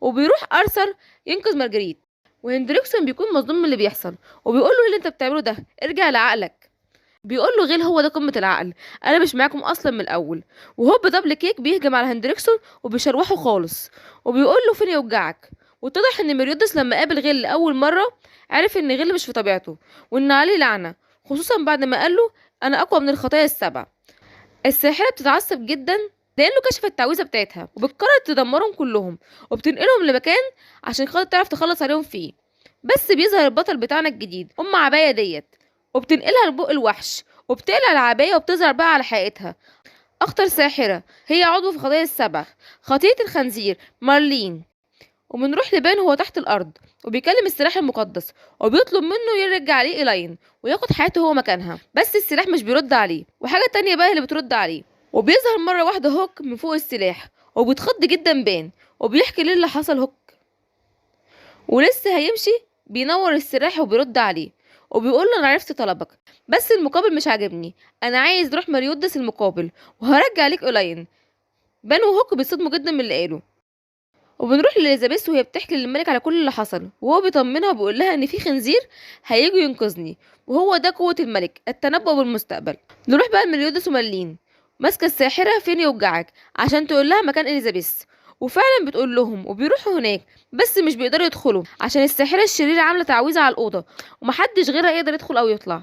Speaker 1: وبيروح ارثر ينقذ مارجريت. وهندريكسون بيكون مصدوم من اللي بيحصل وبيقول له ايه اللي انت بتعمله ده، ارجع لعقلك. بيقول له غيل هو ده قمة العقل، انا مش معاكم اصلا من الاول. وهوب double kick بيهجم على هندريكسون وبيشروحه خالص وبيقول له فين يوجعك. واتضح ان ميريودس لما قابل غيل لاول مرة عرف ان غيل مش في طبيعته وان عليه لعنه، خصوصا بعد ما قال له انا اقوى من الخطايا السبع. الساحرة بتتعصب جدا لانه كشف التعويذه بتاعتها وبتقرر تدمرهم كلهم وبتنقلهم لمكان عشان خاطر تعرف تخلص عليهم فيه. بس بيظهر البطل بتاعنا الجديد ام عباية ديت وبتنقلها لبق الوحش وبتقلع العباية وبتظهر بقى على حقيقتها. اخطر ساحرة هي عضو في خطايا السبع، خطيه الخنزير مارلين. وبنروح لبان هو تحت الارض وبيكلم السلاح المقدس وبيطلب منه يرجع عليه إيلاين وياخد حياته هو مكانها، بس السلاح مش بيرد عليه، وحاجه تانية بقى اللي بترد عليه. وبيظهر مرة واحدة هوك من فوق السلاح وبيتخض جدا بان وبيحكي ليه اللي حصل هوك، ولسه هيمشي بينور السلاح وبيرد عليه وبيقول له انا عرفت طلبك بس المقابل مش عاجبني، انا عايز روح ماريودس المقابل وهرجع ليك إيلاين. بان وهوك بيتصدموا جدا من اللي قاله. وبنروح لإليزابيث وهي بتحكي للملك على كل اللي حصل، وهو بيطمنها وبيقول لها ان في خنزير هيجي ينقذني، وهو ده قوة الملك، التنبؤ بالمستقبل. نروح بقى لميريودس ومارلين ماسكة الساحرة فين يوجعك عشان تقول لها مكان إليزابيث، وفعلا بتقول لهم وبيروحوا هناك بس مش بيقدروا يدخلوا عشان الساحرة الشريرة عاملة تعويذة على الأوضة ومحدش غيرها يقدر يدخل أو يطلع.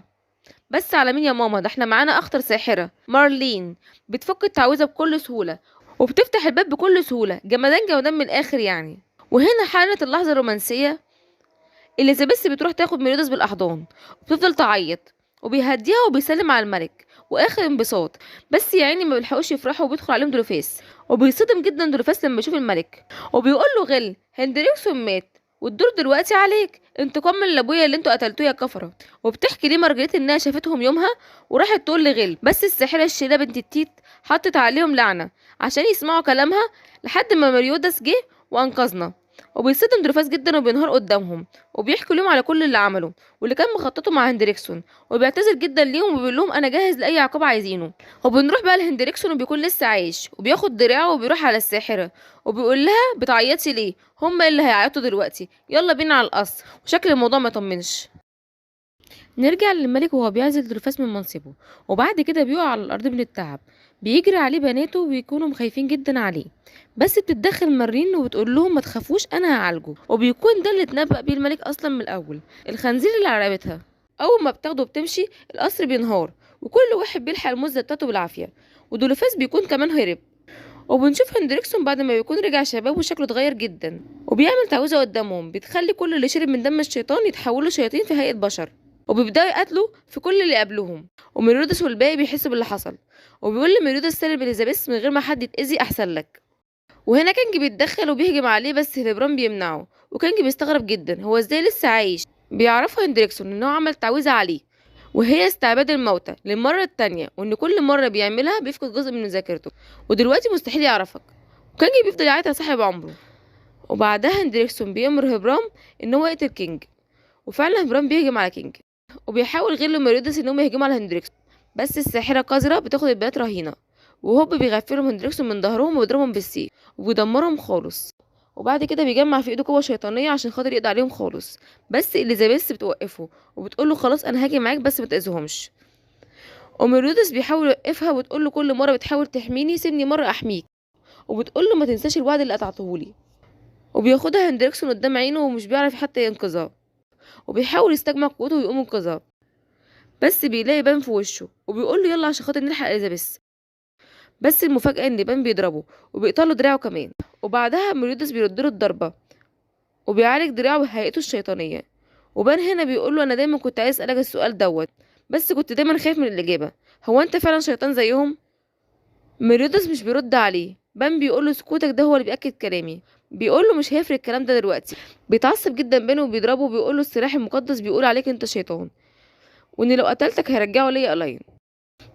Speaker 1: بس على مين يا ماما؟ ده احنا معانا أخطر ساحرة مارلين، بتفك التعويذة بكل سهولة وبتفتح الباب بكل سهولة، جمدان جمدان من الآخر يعني. وهنا حانت اللحظة الرومانسية، إليزابيث بتروح تاخد ميريودس بالأحضان وبتفضل تعيط وبيهديها وبيسلم على الملك واخر انبساط، بس يا عيني ما بيلحقوش يفرحوا وبيدخل عليهم دولوفاس، وبيصدم جدا دولوفاس لما يشوف الملك وبيقول له غل هندريكسون مات والدور دلوقتي عليك، انتقام من لابويا اللي انتوا قتلتوه يا كفره. وبتحكي ليه مارجريت انها شافتهم يومها وراحت تقول لغل، بس الساحرة الشريرة بنت التيت حطت عليهم لعنه عشان يسمعوا كلامها لحد ما ماريودس جه وانقذنا. وبيصدم دولوفاس جدا وبينهار قدامهم وبيحكي لهم على كل اللي عمله واللي كان مخططه مع هندريكسون، وبيعتذر جدا ليهم وبيقول لهم انا جاهز لاي عقاب عايزينه. وبنروح بقى لهندريكسون وبيكون لسه عايش وبياخد دراعه وبيروح على الساحرة وبيقول لها بتعيطي ليه؟ هم اللي هيعيطوا دلوقتي، يلا بينا على القصر. وشكل الموضوع ما يطمنش. نرجع للملك وهو بيعزل دولوفاس من منصبه، وبعد كده بيقع على الارض من التعب، بيجري عليه بناته وبيكونوا مخايفين جدا عليه، بس بتتدخل مارين وبتقول لهم ما تخافوش انا هعالجه، وبيكون ده اللي اتنبأ بيه الملك اصلا من الاول، الخنزير اللي على رقبتها. اول ما بتاخده وبتمشي القصر بينهار وكل واحد بيلحق المزة بتاعته بالعافية، ودولوفاس بيكون كمان هرب. وبنشوف هندريكسون بعد ما بيكون رجع شباب وشكله اتغير جدا، وبيعمل تعويذه قدامهم بتخلي كل اللي شرب من دم الشيطان يتحولوا شياطين في هيئة بشر، وبيبداوا يقاتلوا في كل اللي قبلهم. وميرودس والباقي بيحسوا باللي حصل، وبيقول لميرودس سلم اليزابيث من غير ما حد يتاذي احسن لك. وهنا كينج بيتدخل وبيهجم عليه بس هيلبران بيمنعه، وكينج بيستغرب جدا هو ازاي لسه عايش. بيعرفوا هندريكسون ان هو عمل تعويذه عليه وهي استعباد الموتى للمرة التانية، وان كل مرة بيعملها بيفقد جزء من ذاكرته ودلوقتي مستحيل يعرفك. وكينج بيفضل يعيط على صاحب عمره. وبعدها هندريكسون بيأمر هبرام ان هو يقتل كينج، وفعلا هبرام بيهجم على كينج وبيحاول غير ميريودس ان هم يهجموا على هندريكسون، بس الساحرة قذرة بتاخد البنات رهينة، وهوب بيغفلهم هندريكسون من ظهرهم وبيضربهم بالسيف وبيدمرهم خالص. وبعد كده بيجمع في ايده قوة شيطانية عشان خاطر يقضي عليهم خالص، بس اليزابيث بتوقفه وبتقول له خلاص انا هاجي معاك بس ما تاذيهمش. وميريودس بيحاول يوقفها وتقول له كل مرة بتحاول تحميني سيبني مرة احميك، وبتقول له ما تنساش الوعد اللي قطعتهولي. وبياخدها هندريكسون قدام عينه ومش بيعرف حتى ينقذها، وبيحاول يستجمع قوته ويقوم ينقذها، بس بيلاقي بان في وشه وبيقول له يلا عشان خاطر نلحق اليزابيث. بس المفاجأة ان بان بيضربه وبيقطع له دراعه كمان. وبعدها ميريودس بيرد له الضربة وبيعالج دراعه بهيئته الشيطانية. وبان هنا بيقول له انا دايما كنت عايز اسالك السؤال دوت، بس كنت دايما خايف من الاجابة، هو انت فعلا شيطان زيهم؟ ميليوداس مش بيرد عليه. بان بيقول له سكوتك ده هو اللي بيأكد كلامي. بيقول له مش هيفرق الكلام ده دلوقتي. بيتعصب جدا بينه وبيضربه وبيقول له السلاح المقدس بيقول عليك انت شيطان، وان لو قتلتك هيرجعوا ليا الاين.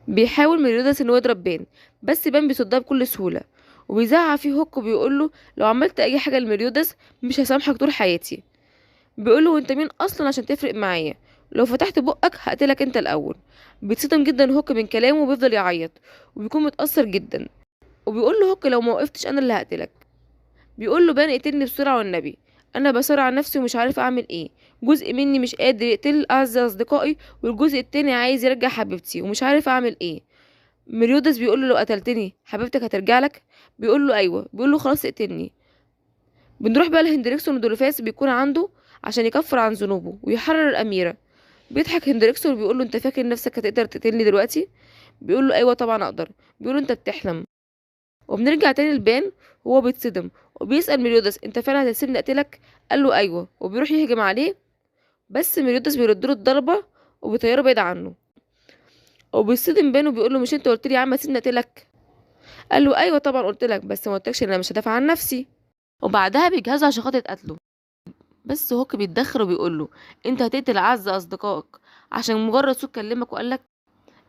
Speaker 1: بيحاول ميليوداس ان هو يضرب بان، بس بان بيصدها بكل سهولة، وبيزعق فيه هوك وبيقول له لو عملت اي حاجة لميليوداس مش هسامحك طول حياتي. بيقول له انت مين اصلا عشان تفرق معايا؟ لو فتحت بقك هقتلك انت الاول. بيتصدم جدا هوك من كلامه وبيفضل يعيط وبيكون متاثر جدا، وبيقول له هوك لو ما وقفتش انا اللي هقتلك. بيقول له بان اقتلني بسرعة والنبي، انا بسرع نفسي ومش عارف اعمل ايه، جزء مني مش قادر يقتل اعز اصدقائي، والجزء التاني عايز يرجع حبيبتي ومش عارف اعمل ايه. ميليوداس بيقول له لو قتلتني حبيبتك هترجع لك؟ بيقول له ايوه. بيقول له خلاص اقتلني. بنروح بقى لهندريكسون ودوليفاس بيكون عنده عشان يكفر عن ذنوبه ويحرر الاميرة. بيضحك هندريكسون وبيقول له انت فاكر نفسك هتقدر تقتلني دلوقتي؟ بيقول له ايوه طبعا اقدر. بيقول له انت بتحلم. وبنرجع تاني لبان وهو بيتصدم وبيسأل ميليوداس انت فعلا هتسيبني اقتلك؟ قال له ايوه، وبيروح يهجم عليه، بس ميليوداس بيرد له الضربة وبيطيره بعيد عنه. وبيصدم بان وبيقول له مش انت قلت لي يا عم هتسيبني اقتلك؟ قال له ايوه طبعا قلت لك، بس ما قلتلكش ان انا مش هدافع عن نفسي. وبعدها بيجهزه عشان خاطر قتله، بس هوك بيتدخل وبيقول له انت هتقتل اعز اصدقائك عشان مجرد صوت كلمك وقال لك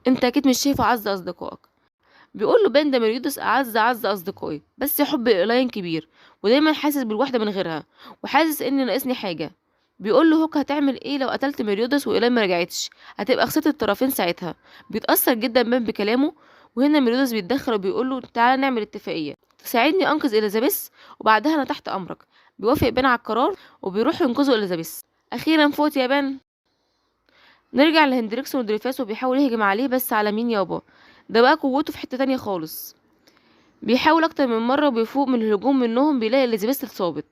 Speaker 1: انت اكيد مش شايفه اعز اصدقائك. بيقول له بان ده ميليوداس اعز اصدقائي، بس حب إلاين كبير ودايما حاسس بالوحدة من غيرها وحاسس ان ناقصني حاجة. بيقول له هوك هتعمل ايه لو قتلت ميليوداس وإلاين ما رجعتش؟ هتبقى خسرت الطرفين ساعتها. بيتاثر جدا بان بكلامه، وهنا ميليوداس بيتدخل وبيقول له تعالى نعمل اتفاقية، تساعدني انقذ اليزابيث وبعدها انا تحت امرك. بيوافق بان على القرار وبيروحوا ينقذوا اليزابيث. اخيرا فوت يا بان. نرجع لهندريكسون ودريفاس وبيحاول يهجم عليه، بس على مين يابا؟ ده بقى قوته في حتة تانية خالص. بيحاول اكتر من مرة وبيفوق من الهجوم منهم، بيلاقي اليزابيث اتصابت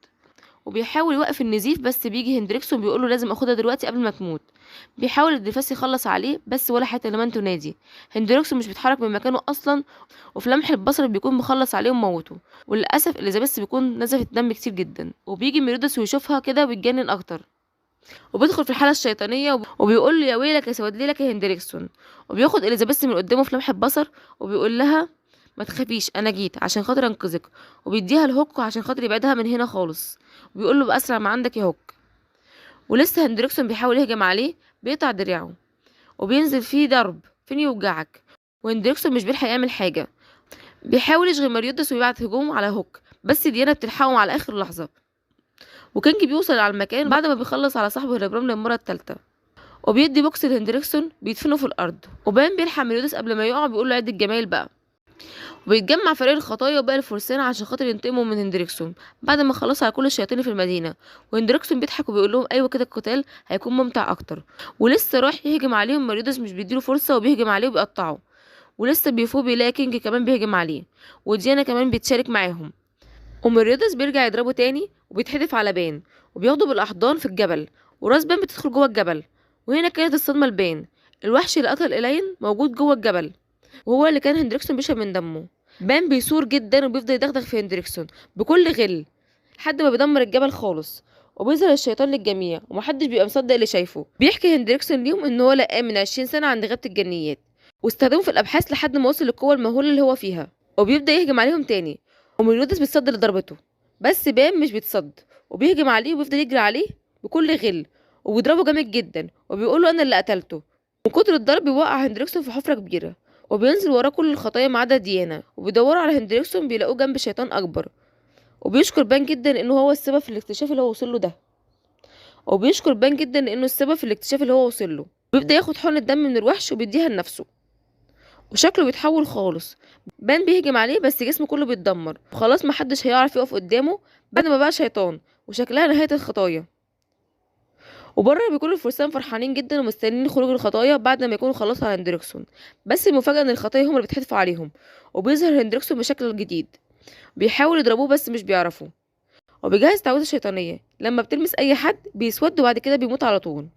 Speaker 1: وبيحاول يوقف النزيف، بس بيجي هندريكسون بيقول له لازم اخدها دلوقتي قبل ما تموت. بيحاول دريفاس يخلص عليه بس ولا حتى لمن تنادي. هندريكسون مش بيتحرك من مكانه اصلا، وفي لمح البصر بيكون مخلص عليه وموته. وللاسف اليزابيث بيكون نزفت دم كتير جدا، وبيجي ميليوداس ويشوفها كده وبيتجنن اكتر وبيدخل في الحالة الشيطانية وبيقول له يا ويلك يا سواد ليلك يا هندريكسون. وبياخد اليزابيث من قدامه في لمح البصر وبيقول لها ما تخافيش انا جيت عشان خاطر انقذك، وبيديها لهوك عشان خاطر يبعدها من هنا خالص، وبيقول له باسرع ما عندك يا هوك. ولسه هندريكسون بيحاول يهجم عليه، بيقطع دراعه وبينزل فيه ضرب فين يوجعك، وهندريكسون مش بيلحق يعمل حاجة. بيحاول يشغل ماريودس ويبعت هجوم على هوك، بس ديانا بتلحقهم على اخر لحظة. وكينج بيوصل على المكان بعد ما بيخلص على صاحبه هيلبرام للمرة الثالثة، وبيدي بوكس لهندريكسون بيدفنه في الارض. وبان بيلحق ميليودس قبل ما يقع بيقول له عد الجمايل بقى. وبيتجمع فريق الخطايا وباقي الفرسان عشان خاطر ينتقموا من هندريكسون بعد ما خلصوا على كل الشياطين في المدينة. وهندريكسون بيضحك وبيقول لهم ايوه كده القتال هيكون ممتع اكتر. ولسه راح يهجم عليهم ميليودس مش بيديله فرصة وبيهجم عليه وبيقطعه. ولسه بيفوق بيلاقي كينج كمان بيهجم عليه، وديانا كمان بتشارك معاهم. وميليودس بيرجع يضربه تاني وبيتحدف على بان وبياخده بالاحضان في الجبل، وراس بان بتدخل جوه الجبل. وهنا كانت الصدمة لبان، الوحش اللي قتل إلاين موجود جوه الجبل وهو اللي كان هندريكسون بيشرب من دمه. بان بيثور جدا وبيفضل يدغدغ في هندريكسون بكل غل لحد ما بيدمر الجبل خالص، وبيظهر الشيطان للجميع ومحدش بيبقى مصدق اللي شايفه. بيحكي هندريكسون ليهم ان هو لقاه من 20 سنة عند غابه الجنيات واستخدمه في الابحاث لحد ما وصل للقوة المهوله اللي هو فيها، وبيبدا يهجم عليهم تاني. وميليودس بيتصد لضربته، بس بان مش بيتصد وبيهجم عليه وبيفضل يجري عليه بكل غل وبيضربه جامد جدا وبيقول له انا اللي قتلته. من كتر الضرب بيوقع هندريكسون في حفره كبيرة، وبينزل وراه كل الخطايا ما عدا ديانا، وبيدوروا على هندريكسون بيلاقوه جنب شيطان اكبر. وبيشكر بان جدا انه هو السبب في الاكتشاف اللي هو وصل له ده، وبيشكر بان جدا انه السبب في الاكتشاف اللي هو وصل له. بيبدا ياخد حقنه دم من الوحش وبيديها لنفسه وشكله بيتحول خالص. بان بيهجم عليه بس جسمه كله بيتدمر وخلاص محدش هيعرف يقف قدامه بعد ما بقى شيطان، وشكلها نهاية الخطايا. وبره بيكونوا الفرسان فرحانين جدا ومستنيين خروج الخطايا بعد ما يكونوا خلصوا على هندريكسون، بس المفاجاة ان الخطايا هم اللي بيتحدفوا عليهم، وبيظهر هندريكسون بشكل جديد. بيحاول يضربوه بس مش بيعرفوا، وبيجهز تعويذه شيطانية لما بتلمس اي حد بيسود وبعد كده بيموت على طول.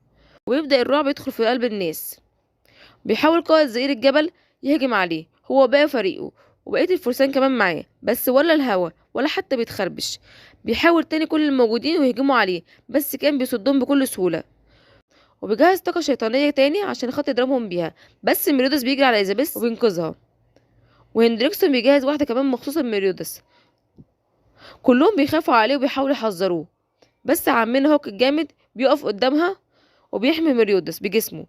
Speaker 1: ويبدا الرعب يدخل في قلب الناس. بيحاول قائد زئير الجبل يهجم عليه هو وباقي فريقه، وبقية الفرسان كمان معاه، بس ولا الهوا ولا حتى بيتخربش. بيحاول تاني كل الموجودين ويهجموا عليه، بس كان بيصدهم بكل سهولة. وبيجهز طاقة شيطانية تاني عشان خاطر يضربهم بيها، بس ميريودس بيجري على إليزابيث وبينقذها. وهندريكسون بيجهز واحدة كمان مخصوصة لميريودس. كلهم بيخافوا عليه وبيحاولوا يحذروه، بس عمنا هوك الجامد بيقف قدامها وبيحمي ميريودس بجسمه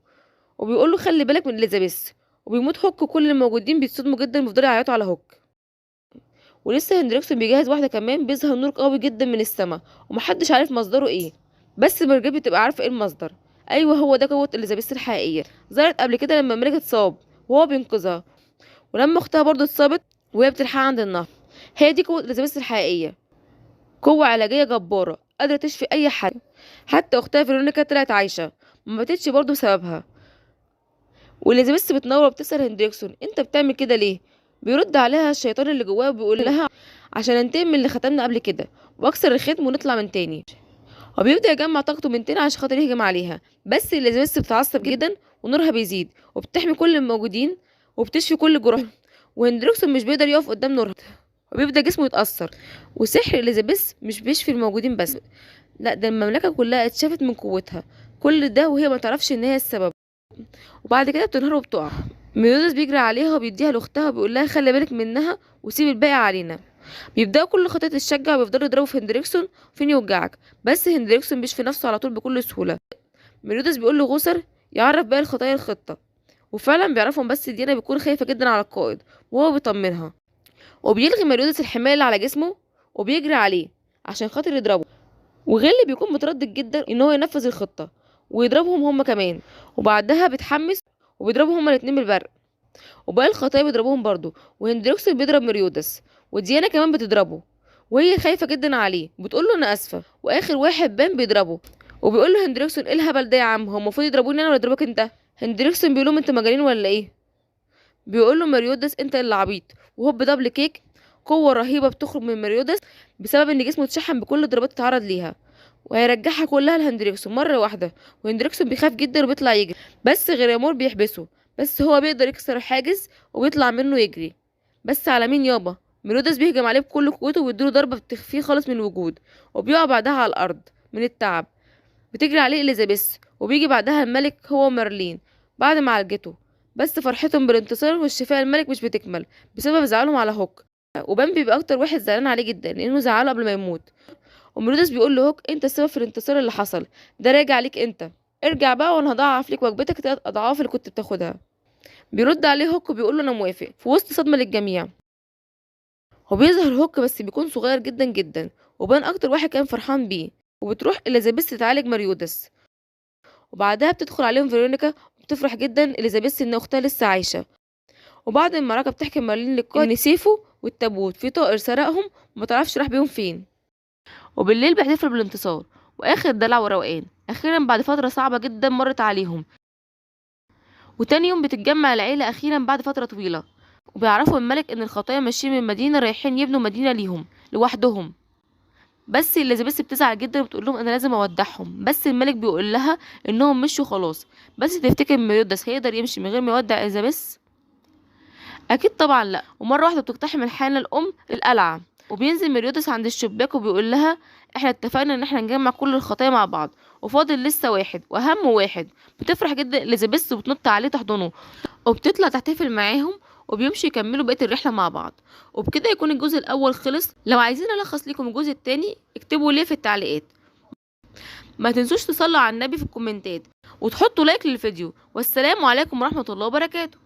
Speaker 1: وبيقول له خلي بالك من إليزابيث. وبيموت هوك وكل الموجودين بيتصدموا جدا وبيفضلوا يعيطوا على هوك. ولسه هندريكسون بيجهز واحدة كمان، بيظهر نور قوي جدا من السماء ومحدش عارف مصدره ايه، بس مارجريت بتبقى عارفة ايه المصدر. ايوه هو ده قوة إليزابيث الحقيقية، ظهرت قبل كده لما الملك اتصاب وهو بينقذها، ولما اختها برضه اتصابت وهي بتلحقها عند النهر. هي دي قوة إليزابيث الحقيقية، قوة علاجية جبارة قادرة تشفي أي حد. حتى أختها فيرونيكا طلعت عايشة ما ماتتش برضه بسببها. وإليزابيث بتنور وبتسأل هندريكسون أنت بتعمل كده ليه؟ بيرد عليها الشيطان اللي جواه وبيقول لها عشان انتقم من اللي ختمنا قبل كده واكسر الختم ونطلع من تاني. وبيبدأ يجمع طاقته من تاني عشان خاطر يهجم عليها، بس إليزابيث بتتعصب جدا ونورها بيزيد وبتحمي كل الموجودين وبتشفي كل جروح. وهندريكسون مش بيقدر يقف قدام نورها وبيبدأ جسمه يتأثر. وسحر إليزابيث مش بيشفي الموجودين بس، لا ده المملكة كلها اتشافت من قوتها، كل ده وهي ما تعرفش ان هي السبب. وبعد كده بتنهار وبتقع. ميريودس بيجري عليها وبيديها لاختها وبيقول لها خلي بالك منها وسيب الباقي علينا. بيبداوا كل خطيه تتشجع وبيفضلوا يضربوا في هندريكسون فين يوجعك، بس هندريكسون بيشفي نفسه على طول بكل سهولة. ميريودس بيقول لغوثر يعرف باقي الخطايا الخطة، وفعلا بيعرفهم، بس ديانا بتكون خايفة جدا على القائد وهو بيطمنها. وبيلغي ميريودس الحماية اللي على جسمه وبيجري عليه عشان خاطر يضربه. وغيل بيكون متردد جدا ان هو ينفذ الخطة ويضربهم هما كمان، وبعدها بيتحمس وبيضربهم هما الاتنين بالبرق، وباقي الخطايا بيضربوهم برضو. وهندريكسون بيضرب ميريودس وديانا كمان بتضربه وهي خايفة جدا عليه وبتقول له انا اسفه. واخر واحد بان بيضربه وبيقول له هندريكسون ايه الهبل ده يا عم، هو المفروض يضربوني انا ولا يضربك انت؟ هندريكسون بيقول لهم انتوا مجانين ولا ايه؟ بيقول له ميريودس انت اللي عبيط. وهوب double kick، قوة رهيبة بتخرج من ميريودس بسبب ان جسمه اتشحن بكل الضربات اتعرض ليها، وهيرجعها كلها لهندريكسون مرة واحدة. وهندريكسون بيخاف جدا وبيطلع يجري، بس غريمور بيحبسه، بس هو بيقدر يكسر الحاجز وبيطلع منه يجري. بس على مين يابا؟ ميريودس بيهجم عليه بكل قوته وبيديله ضربه بتخفيه خالص من الوجود، وبيقع بعدها على الارض من التعب. بتجري عليه اليزابيث، وبيجي بعدها الملك هو ومارلين بعد ما عالجته، بس فرحتهم بالانتصار والشفاء الملك مش بتكمل بسبب زعلهم على هوك. وبان بيبقى اكتر واحد زعلان عليه جدا لانه زعله قبل ما يموت. وميريودس بيقول لهوك انت السبب في الانتصار اللي حصل ده، راجع ليك انت، ارجع بقى وانا هضاعف ليك وجبتك 3 اضعاف اللي كنت بتاخدها. بيرد عليه هوك وبيقول له انا موافق، في وسط صدمة للجميع. وبيظهر هوك بس بيكون صغير جدا جدا، وبان اكتر واحد كان فرحان بيه. وبتروح اليزابيث تتعالج ميريودس، وبعدها بتدخل عليهم فيرونيكا وبتفرح جدا اليزابيث ان اختها لسه عايشه. وبعد المعركة بتحكي مارلين للقائد ان سيفه والتابوت في طائر سرقهم وما تعرفش راح بيهم فين. وبالليل بيحتفلوا بالانتصار واخر دلع وروقان اخيرا بعد فترة صعبة جدا مرت عليهم. وتاني يوم بتتجمع العيلة اخيرا بعد فترة طويلة، وبيعرفوا الملك ان الخطايا ماشيين من مدينة رايحين يبنوا مدينة ليهم لوحدهم. بس اليزابيث بتزعل جدا وبتقول لهم انا لازم اودعهم، بس الملك بيقول لها انهم مشوا خلاص. بس تفتكر ميريودس هيقدر يمشي من غير ما يودع اليزابيث؟ اكيد طبعا لا. ومرة واحدة بتقتحم الحانه الام القلعة، وبينزل ميريودس عند الشباك وبيقول لها احنا اتفقنا ان احنا نجمع كل الخطايا مع بعض وفاضل لسه واحد واهم واحد. بتفرح جدا اليزابيث وبتنط عليه تحضنه، وبتطلع تحتفل معاهم، وبيمشي يكملوا بقية الرحلة مع بعض. وبكده يكون الجزء الاول خلص. لو عايزين الخص لكم الجزء الثاني اكتبوا ليه في التعليقات. ما تنسوش تصلوا على النبي في الكومنتات وتحطوا like للفيديو. والسلام عليكم ورحمة الله وبركاته.